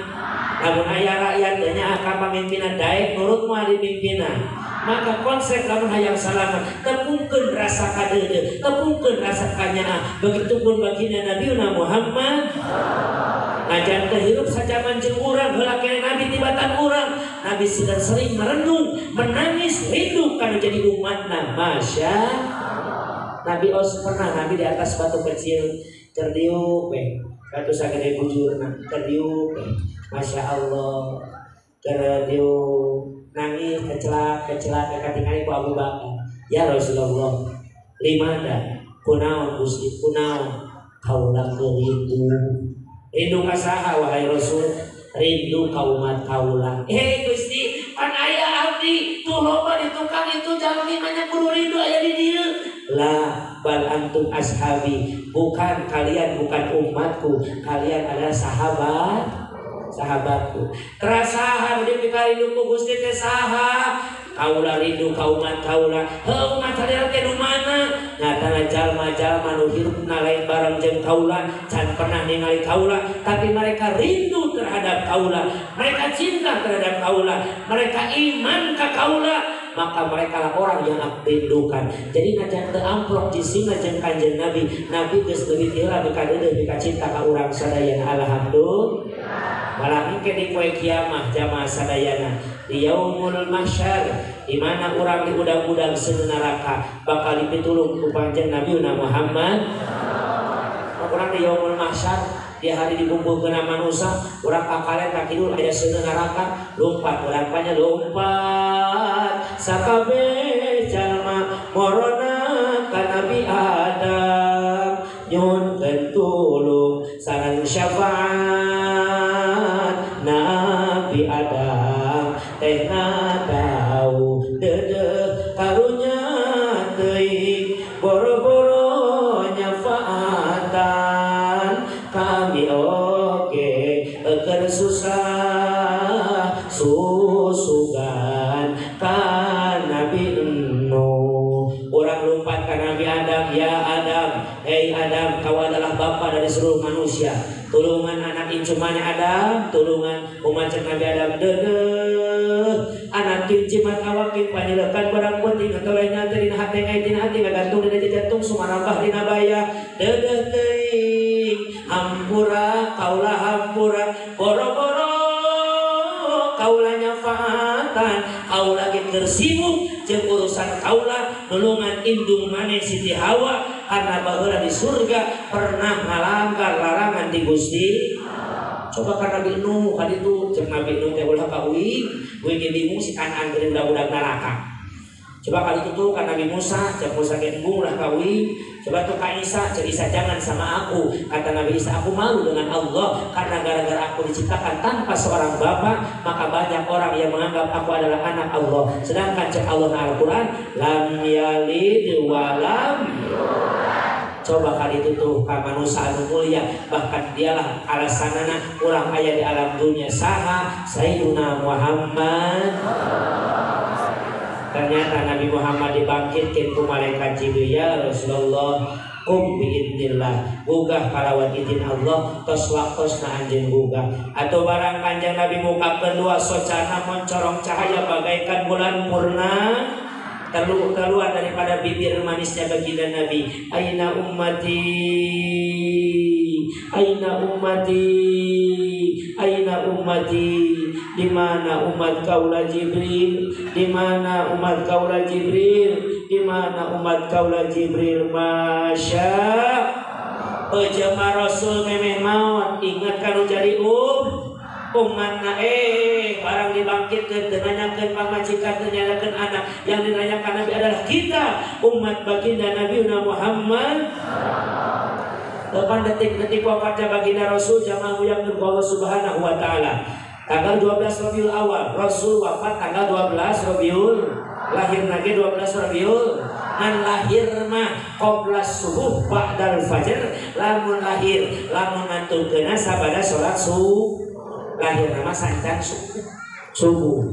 Lamun aya rakyat teu nyaah ka pamimpinna, daek nurut moal dipimpinna. Maka konsep lamun hayang salamat, tepungkeun rasa kadeudeuh, tepungkeun rasa kanyaah. Begitupun baginda Nabi Muhammad. Najan teu hirup sajaman jeung urang, heula keneh Nabi tibatan urang. Nabi sedang sering merenung, menangis, rindu kana jadi umatna. Masya Nabi os pernah Nabi di atas batu kecil keur diuk we, batu sagede bujurna keur diuk we. Masya Allah, keur diuk nangis kecelak kecelak katingali ku Abu Bakar. Ya Rasulullah, limada kunaon Gusti kunaon kaula keur rindu. Rindu ka saha wahai Rasul? Rindu ka umat kaula. Hei Gusti, pan aya abdi tuh loba di tukang itu jalmi banyak kudu rindu aya di dieu. La bal antum ashabi, bukan kalian bukan umatku, kalian adalah sahabat sahabatku. Terasaha di pika rindu ku Gusti teh saha? Kaula rindu ka umat kaula. Heuh umat kalian teh nu mana? Nyatana jalma-jalma nu hirupna lain bareng jeung kaula, can pernah ningali kaula, tapi mereka rindu terhadap kaula, mereka cinta terhadap kaula, mereka iman ka kaula, maka mereka lah orang yang aku rindukan. Jadi najan teu amplok jisimna jeung Kanjeng Nabi, Nabi geus leuwih ti heula mika deudeuh mika cinta ka urang sadayana. Alhamdulillah. Malah engke di poe kiamah jamaah sadayana di yaumul mahsyar, di mana urang diudang-udang seuneu neraka bakal dipitulung ku Kanjeng Nabi Muhammad. Urang di yaumul mahsyar di hari dikumpulkeun manusia, urang ka kalen ka kidul aya seuneu neraka, lompat urang panya lompat sakabeh jalma morona ka Nabi Adam nyuhunkeun tulung sareng syafaat Nabi Adam teh tahu deudeuh karunya teuing boro-boro nyafaatan kami oge keur susah susugan ka Nabi Nuh. Urang lompat ka Nabi Adam, ya Adam, hei Adam, kau adalah bapa dari seluruh manusia. Tulungan anak incu mana Adam, tulungan umat Nabi Adam deudeuh anak kinciman awakin panyilekan barang penting atau lainnya teh dina hate ngai dina hati ngagantung dina jantung sumarambah dina baya deudeuh teuing hampura kaula hampura boro-boro kaula nyafaatan kaula ge keur sibuk jeung urusan kaula nulungan indung maneh Siti Hawa karena baheula di surga pernah ngalanggar larangan di Gusti. Coba ka Nabi Nuh ka ditu jeung Nabi Nuh teh ulah ka uing, uing ge bingung si Kanaan keur budak-budak neraka. Coba kali itu tuh ka Nabi Musa, cek Musa ge embung ulah ka uing. Coba tuh ka Isa, cek Isa jangan sama aku. Kata Nabi Isa, aku malu dengan Allah karena gara-gara aku diciptakan tanpa seorang bapak, maka banyak orang yang menganggap aku adalah anak Allah. Sedangkan cek Allah Al-Qur'an, lam yalid walam yulad. Coba kali itu tuh ka manusia anu mulia, bahkan dialah alasanana urang aya di alam dunia saha Sayyiduna Muhammad. Ternyata Nabi Muhammad dibangkitkan ku malaikat Jibril, ya Rasulullah, kum biidznillah, gugah kalawan izin Allah, tos waktosna anjeun gugah. Atau barang Kanjeng Nabi mungkapkeun dua socana mencorong cahaya bagaikan bulan purna keluar daripada bibir manisnya baginda Nabi. Aina ummati, aina ummati, aina ummati, di mana umat kaula Jibril, di mana umat kaula Jibril, di mana umat kaula Jibril. Masya Allah, Rasul memeh maut ingat kanu jadi umatna barang dibangkitkeun teu nanyakeun pamajikan teu nanyakeun anak, yang dinanyakan Nabi adalah kita umat baginda Nabi Muhammad. Depan detik-detik wafatnya baginda Rasul jamaah yang Allah Subhanahu wa taala. Tanggal 12 Rabiul Awal Rasul wafat tanggal 12 Rabiul, lahir lagi 12 Rabiul. Ngan lahir mah qobla subuh ba'dal fajar, lamun lahir lamun ngantunkeuna sabada salat subuh. Lahir nama sancan subuh.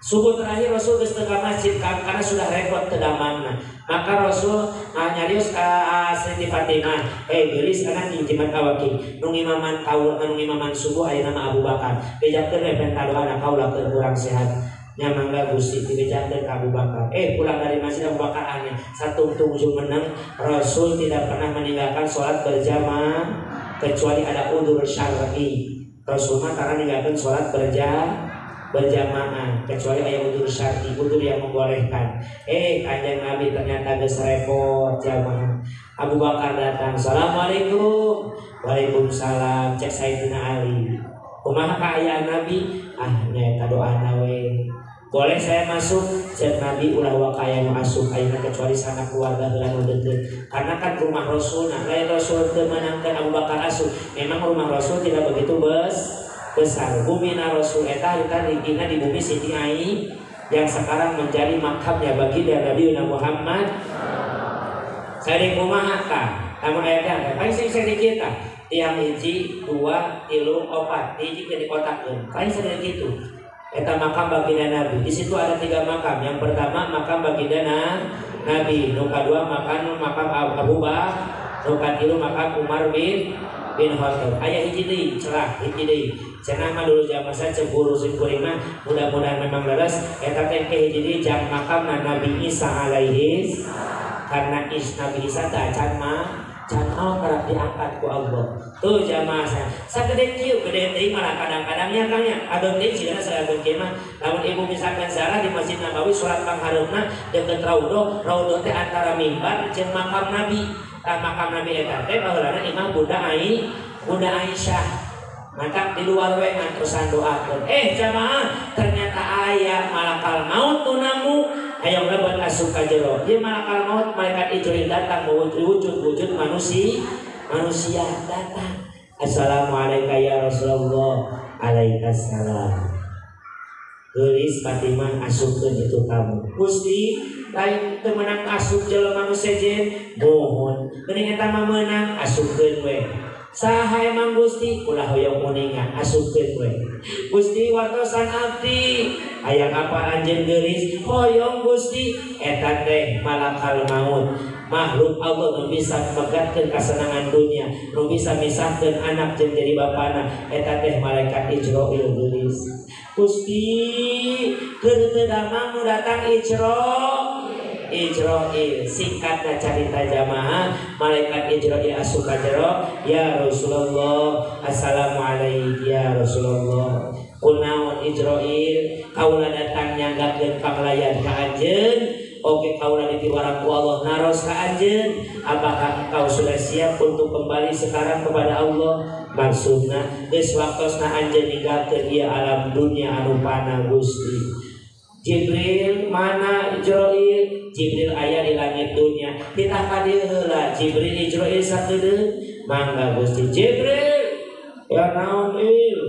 Subuh terakhir Rasul geus teu ka masjid karena sudah repot teu damangna. Maka Rasul nyarios ka Siti Fatimah, "Hei geulis anak nginjiman ka waki, nu ngimaman kaula nu ngimaman subuh ayeuna mah Abu Bakar. Bejakeun we penta doana kaula keur kurang sehat." Nya mangga Gusti dibejakeun ka Abu Bakar. Pulang dari masjid Abu Bakar aneh, satungtung ujung menang. Rasul tidak pernah meninggalkan sholat berjamaah kecuali ada udzur syar'i. Rasul mah karena meninggalkan sholat berjamaah kecuali aya udzur syar'i, udzur yang membolehkan. Kanjeng Nabi ternyata geus repot jamaah. Abu Bakar datang, "Assalamualaikum." Waalaikumsalam. Cek Sayyidina Ali. Kumaha kaayaan Nabi? Ah, nyaeta doana we. Boleh saya masuk? Cek Nabi ulah wakaya nu asup ayeuna kecuali sanak keluarga heula nu deukeut. Karena kan rumah Rasul, nah lain Rasul teu meunangkeun Abu Bakar asup. Memang rumah Rasul tidak begitu besar. Bumi na Rasul eta harita digina di bumi Siti Aisyah yang sekarang menjadi makamnya baginda Nabi Muhammad. Sering kumaha tah? Lamun aya teh paling sing sedikit tah. Tiang hiji, dua, tilu, opat, hiji ke dikotakkeun. Paling sedikit kitu. Eta makam baginda Nabi. Di situ ada 3 makam. Yang pertama makam baginda Nabi, nu kadua makam Abu Bakar, nu katilu makam Umar bin Khattab. Aya hiji deui, celah hiji deui. Cenah mah dulu zaman saya ceburu sing kuring mah mudah-mudahan memang leres eta teh hiji deui jang makamna Nabi Isa alaihi. Karena Nabi Isa teh acan mah can mau kerap diangkat ku Allah. Tuh jamaah saya. Sagede kieu gede teuing malah kadang-kadangnya kang nya ageung deui sigana saageng kieu mah. Lamun ibu misalkan ziarah di Masjid Nabawi salat panghareupna deukeut raudhah, raudhah teh antara mimbar jeung makam Nabi. Tah makam Nabi eta teh baheulana imah Bunda Aisyah. Maka di luar we ngantosan doakeun. Jamaah ternyata aya malakal maut nu namu hayang lebet asup ka jero. Ieu malakal maut malaikat Ijroil datang mewujud-wujud manusia datang. Assalamualaikum ya Rasulullah. Alaikassalam. Geulis Fatimah asupkeun itu tamu. Gusti lain teu meunang asup jelema nu sejen, mohon. Geuning eta mah meunang asupkeun we. Saha emang Gusti ulah hoyong uninga asupkeun we. Gusti wartosan abdi hayang apa anjeun geulis hoyong Gusti eta teh malakal maut. Makhluk Allah nu bisa megatkeun kasenangan dunia, nu bisa misahkeun anak jeung jadi bapana eta teh malaikat Ijroil geulis. Gusti keur teu damang nu datang Ijroil. Singkatna carita jamaah, malaikat Ijroil asup ka jero, ya Rasulullah, assalamualaikum ya Rasulullah. Kunaon Ijroil, kaula datang nyanggakeun panglayan ka anjeun. Oke kaula ditiwarang ku Allah naros ka anjeun, apakah engkau sudah siap untuk kembali sekarang kepada Allah? Maksudna geus waktosna anjeun ninggalkeun ieu alam dunia anu pana Gusti. Jibril mana Ijroil? Jibril aya di langit dunia. Titah ka dieu heula Jibril Ijroil sakedeung. Mangga Gusti Jibril. Ya naon il?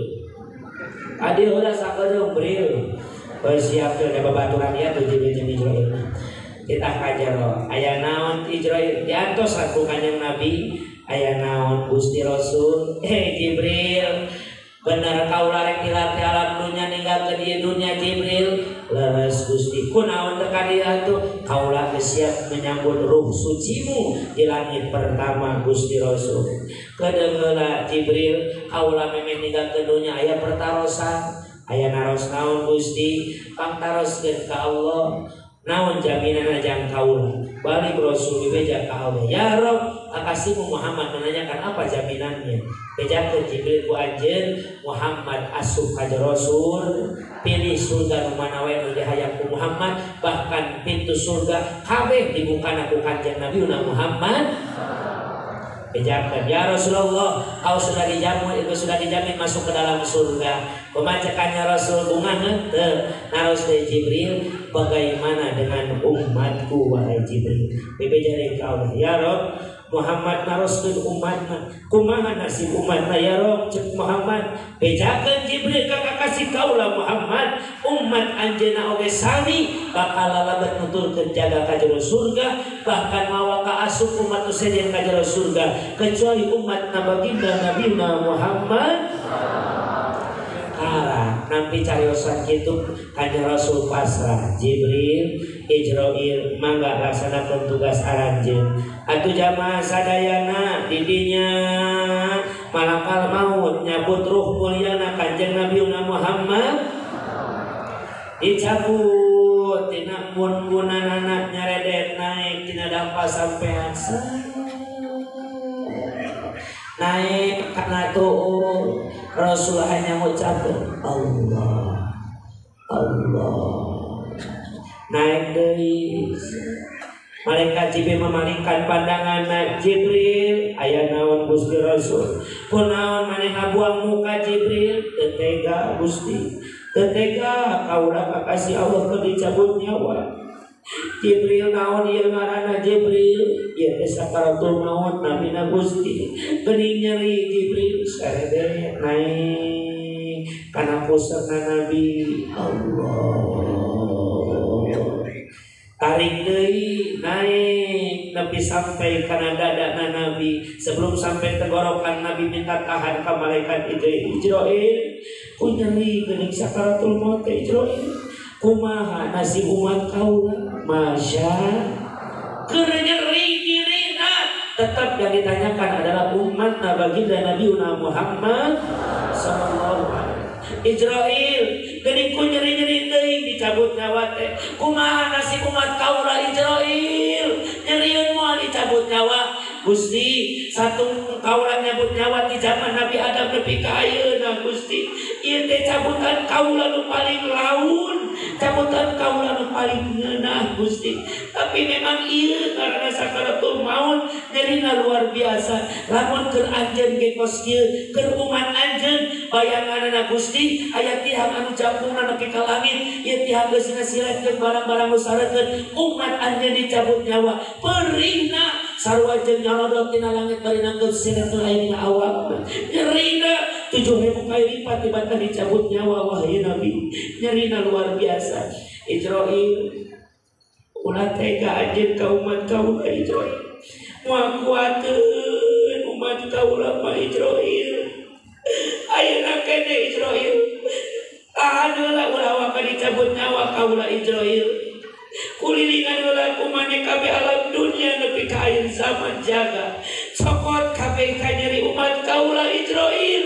Ka dieu heula sakedeung Bril. Bersiapkeun da babaturan ieu tuh Jibril jeung Ijroil. Titah ka jero. Aya naon Ijroil? Diantos ku Kanjeng Nabi. Aya naon Gusti Rasul? Jibril. Benar kaula rek dilatih alam dunia ninggalkeun ieu dunia Jibril. Leres Gusti kunaon teu ka dieu atuh kaula geus siap menyambut ruh sucimu di langit pertama Gusti Rasul. Kedeung Jibril kaula memeh ninggalkeun dunia aya pertarosan. Aya naros naon Gusti? Pangtaroskeun ka Allah. Naon jaminan jang kaula? Balik Rasul beja ka Allah. Ya Rob, akasimu Muhammad menanyakan apa jaminannya. Bejakeun Jibril ku anjeun Muhammad asup ka Rasul, pilih surga nu mana wae nu dihayang ku Muhammad, bahkan pintu surga kabeh dibukana ku Kanjeng Nabi Muhammad. Bejakeun, ya Rasulullah, kau sudah dijamin, itu sudah dijamin masuk ke dalam surga. Pemacekannya Rasul bunga henteu. Naros deui Jibril, bagaimana dengan umatku wahai Jibril? Bebeja ka Allah, ya Rob, Muhammad naroskeun umatna. Kumaha nasib umatna ya Rob? Cek Muhammad, bejakeun Jibril ka kakasih kaula Muhammad, umat anjeunna oge sami bakal lalebet nuturkeun jaga ka jero surga, bahkan mawa ka asup umat nu sejen ka jero surga kecuali umat baginda Nabi Muhammad. Kalah. Nampi cariosan kitu Kanjeng Rasul pasrah. Jibril, Ijroil mangga laksanakeun tugas aranjeun. Atuh jamaah sadayana didinya malakal maut nyabut ruh mulyana Kanjeng Nabi Muhammad dicabut tina mun-munanana nyaredet naik tina dampa sampean naik karena tuh Rasul hanya ngucapkeun Allah Allah naik deui. Malaikat Jibril memalingkan pandangan Jibril aya naon Gusti Rasul kunaon maneh ngabuang muka Jibril teu tega Gusti teu tega kaula kakasih Allah keur dicabut nyawa. Jibril naon ieu ngaranna Jibril ieu teh sakaratul maut namina Gusti geuning nyeri Jibril sarede naik kana pusatna Nabi Allah tarik deui naik nepi sampai kana dadana Nabi. Sebelum sampai tenggorokan Nabi minta tahan ka malaikat Ijroil ku nyeri geuning sakaratul maut teh Ijroil kumaha nasib umat kaula masya keur nyeri dirina tetap yang ditanyakan adalah umat baginda Nabi Muhammad sallallahu alaihi wasallam. Ijroil geuning ku nyeri-nyeri teuing dicabut nyawa teh kumaha nasib umat kaula Ijroil nyerieun moal dicabut nyawa Gusti satu kaula nyabut nyawa di zaman Nabi Adam nepi ka ayeuna Gusti ieu teh cabutan kaula nu paling laun cabutan kaula nu paling ngeunah Gusti tapi memang ieu karena sakaratul maut nyerina luar biasa lamun keur anjeun ge kos kieu keur umat anjeun bayanganna Gusti aya tihang anu jangkungna nepi ka langit ieu tihang geus ngasiratkeun barang-barang nu sarekeun umat anjeun dicabut nyawa perihna sarua jeung nyarodot tina langit bari nanggeup siratul aya dina awak nyerina 7.000 kali lipat tibatan dicabut nyawa wahai Nabi nyerina luar biasa. Ijroil ulah tega anjeun ka umat kaula Ijroil moal kuateun umat kaula mah Ijroil ayeuna kene Ijroil tahan heula ulah waka dicabut nyawa kaula Ijroil kulilingan heula ku maneh kabeh alam dunia nepi ka akhir zaman jaga cokot kabeh ka nyeri umat kaula Ijroil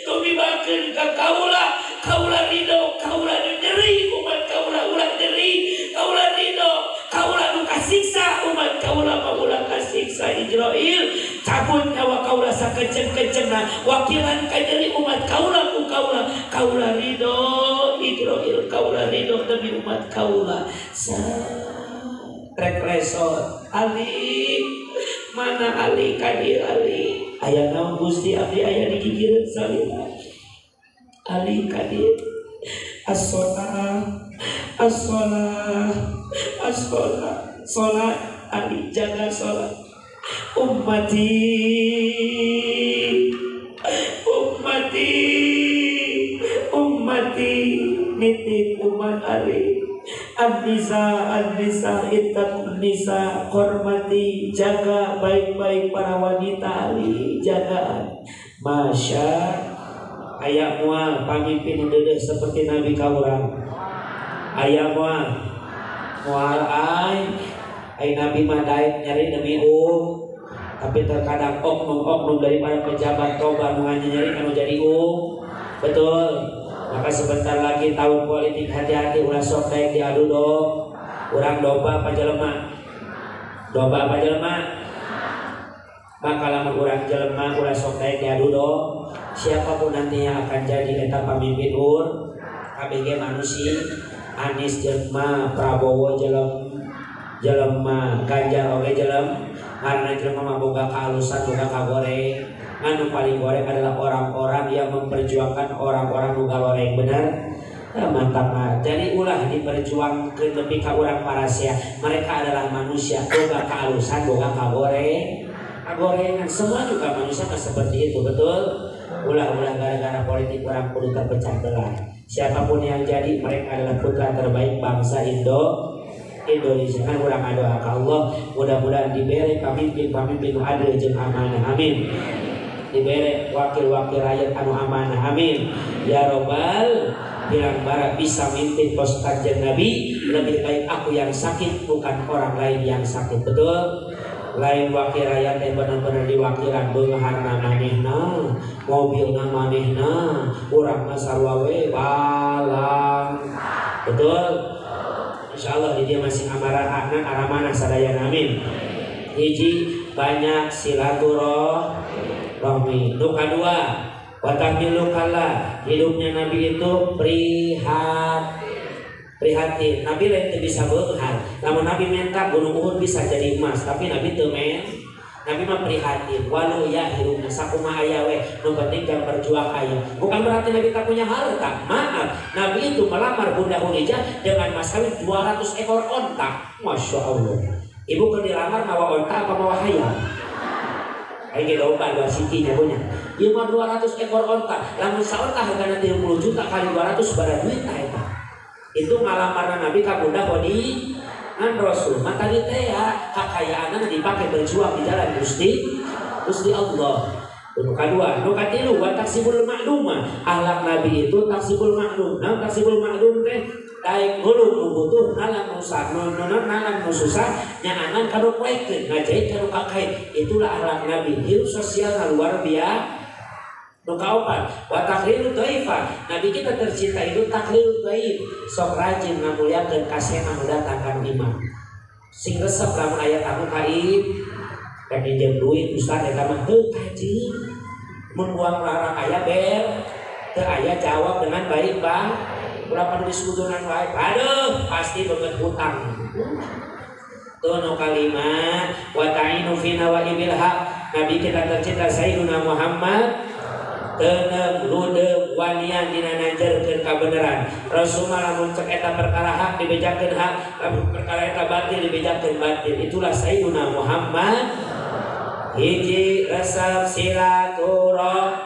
tumibakeun ka kaula kaula ridho kaula nu nyeri umat kaula ulah nyeri kaula ridho kaula nu kasiksa umat kaula mah ulah kasiksa Ijroil cabut nyawa kaula sakenceng-kencengna wakilan ka nyeri umat kaula ku kaula kaula ridho Ijroil kaula ridho demi umat kaula. Trek resot Ali mana Ali kadir Ali aya naon Gusti abdi aya di gigireun salila Ali kadir as-shalah as-shalah as-shalah salat Ali jaga salat ummati ummati ummati nitip umat Ali An-nisa an-nisa ittaqun nisa hormati jaga baik-baik para wanita Ali jagaan masya aya moal pamimpin nu deudeuh seperti Nabi ka urang aya moal moal ai Nabi mah daek nyeri demi tapi terkadang oknum-oknum daripada pejabat toba nu nyeri anu jadi betul. Maka sebentar lagi tahun politik hati-hati ulah sok daek diadu dong. Urang domba apa jelema? Domba apa jelema? Maka lamun urang jelema ulah sok daek diadu dong. Siapapun nantinya akan jadi eta pamimpin ur KBG manusia Anies jelema, Prabowo jelema, Ganjar oge jelema. Karena jelema mah boga kaalusan boga kagoreng. Anu paling goreng adalah orang-orang yang memperjuangkan orang-orang nu galoreng bener. Mantap mah. Jadi ulah diperjuangkeun nepi ka urang parasia. Mereka adalah manusia, boga kaalusan, boga kagoreng. Kagorengan semua juga manusia kan seperti itu, betul? Ulah-ulah gara-gara politik orang kudu terpecah belah. Siapapun yang jadi mereka adalah putra terbaik bangsa Indonesia. Kan urang doa ka Allah mudah-mudahan diberi pamimpin-pamimpin nu adil jeung amanah. Amin. Dibere wakil-wakil rakyat anu amanah. Amin ya robbal bilang bara bisa mimpin pos Kanjeng Nabi. Lebih baik aku yang sakit bukan orang lain yang sakit. Betul? Lain wakil rakyat yang benar-benar diwakilan beungharna manehna, mobilna manehna, urang mah sarua we balang. Betul? Insyaallah di dia masih amarah amanah sadayana. Amin. Hiji banyak silaturahmi. Nu kadua wa tahmilu kalla, hidupnya Nabi itu prihatin. Nabi lain teu bisa beunghar. Lamun Nabi minta gunung Uhud bisa jadi emas, tapi Nabi teu men. Nabi mah prihatin. Walau ya hirupna sakumaha aya we, nu penting jang berjuang aya. Bukan berarti Nabi tak punya harta. Maaf, Nabi itu melamar Bunda Khadijah dengan mas kawin 200 ekor onta. Masya Allah. Ibu keur dilamar mawa onta apa mawa hayam? Aing ge domba dua siki nya punya. Ieu mah 200 ekor onta. Lamun saonta hargana 30 juta kali 200 bara duit tah eta. Itu ngalamarna Nabi ka Bunda Khadijah ngan Rasul mah tadi teh ya kakayaanna dipake berjuang di jalan Gusti Gusti Allah. Nu kadua, nu katilu wa taksibul ma'lumah. Akhlak Nabi itu taksibul ma'lum. Nah, taksibul ma'lum teh daek nulung nu butuh nalang nu nalang nu susah nyaangan ka nu poekeun ngajait ka nu kakait. Itulah akhlak Nabi. Hirup sosial luar biasa. Nu kaopat wa takriru dhaifa. Nabi kita tercinta itu takriru dhaif, sok rajin ngamuliakeun kasena nu datang ka imah. Sing resep lamun aya tamu ka rek minjem duit ustaz eta mah heuh kaji. Mun buang larang aya ber teu aya jawab dengan baik bang. Ulah panu disudunan wae. Aduh, pasti banget hutang. Tuh nu kalima wa ta'inu fi nawaibil haq. Nabi kita tercinta Sayyiduna Muhammad teneng ludeng wanian dina nanjerkeun kabeneran. Rasul mah lamun cek eta perkara hak dibejakeun hak, lamun perkara eta batil dibejakeun batil. Itulah Sayyiduna Muhammad. Hiji resep silaturahmi.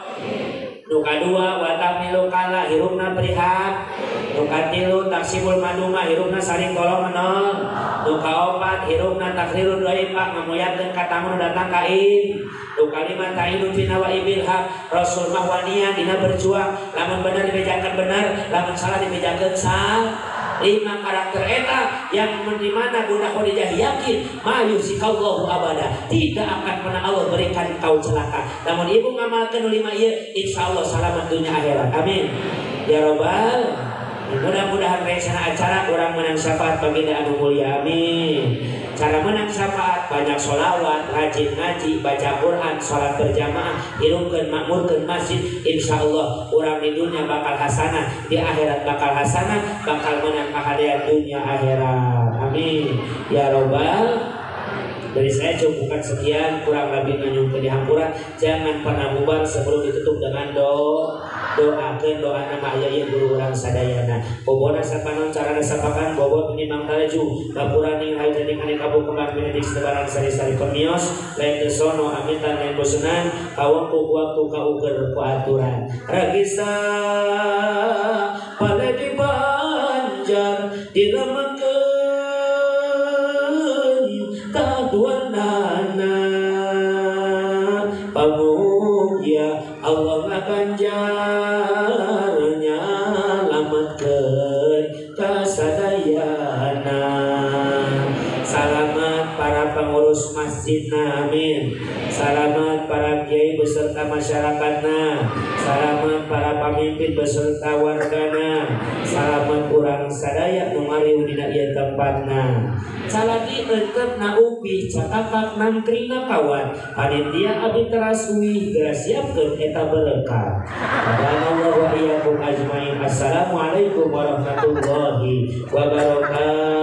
Nu kadua wa tahmilu kala hirupna prihat. Nu katilu taksibul maduma hirupna saling tolong menolong. Nu kaopat hirupna takrirul dhaifa ngamuliakeun ka tamu nu datang ka in. Nu kalima ta'inu fi nawaibil haq. Rasul mah wanian dina berjuang, lamun bener dibejakeun bener, lamun salah dibejakeun salah. Lima karakter eta yang dimana Bunda Khadijah yakin ma yusikallahu abada, tidak akan pernah Allah berikan kau celaka. Namun ibu ngamalkeun lima ieu, insyaallah selamat dunia akhirat. Amin ya robbal. Mudah-mudahan rencana acara orang menang syafaat baginda anu mulia. Amin. Cara menang syafaat banyak sholawat, rajin ngaji, baca Quran, sholat berjamaah, hirupkeun makmurkeun masjid. Insyaallah orang di dunia bakal hasanah, di akhirat bakal hasanah, bakal menang kahadean dunia akhirat. Amin ya robbal. Dari saya cukupkan sekian, kurang lebih nganyungkeun dihampura. Jangan pernah bubar sebelum ditutup dengan doa. Doakeun doa nama aya ieu guru urang sadayana. Bobona sapanon carana sapakan bobot minimal taraju. Bapuraning hayu jadi kane kabung kembang benedik sebaran sari-sari pemios lain teu sono amitan lain bosenan kawengku waktu kauker ku aturan. Ragisa pale di Banjar diremengkeun kaduanana pamugia Allah ngaganjar nyalametkeun kasadayana. Salamat para pengurus masjidna, amin. Salamat para kiai beserta masyarakatna. Salamat para pamimpin beserta wargana. Salamat urang sadaya nu ngariung dina ieu tempatna. Salaki eunteup na upi cakakak nangkrina kawan. Panitia abdi teras uih geura siapkeun eta berkat. Wa wa iyyakum ajmain. Assalamualaikum warahmatullahi wabarakatuh.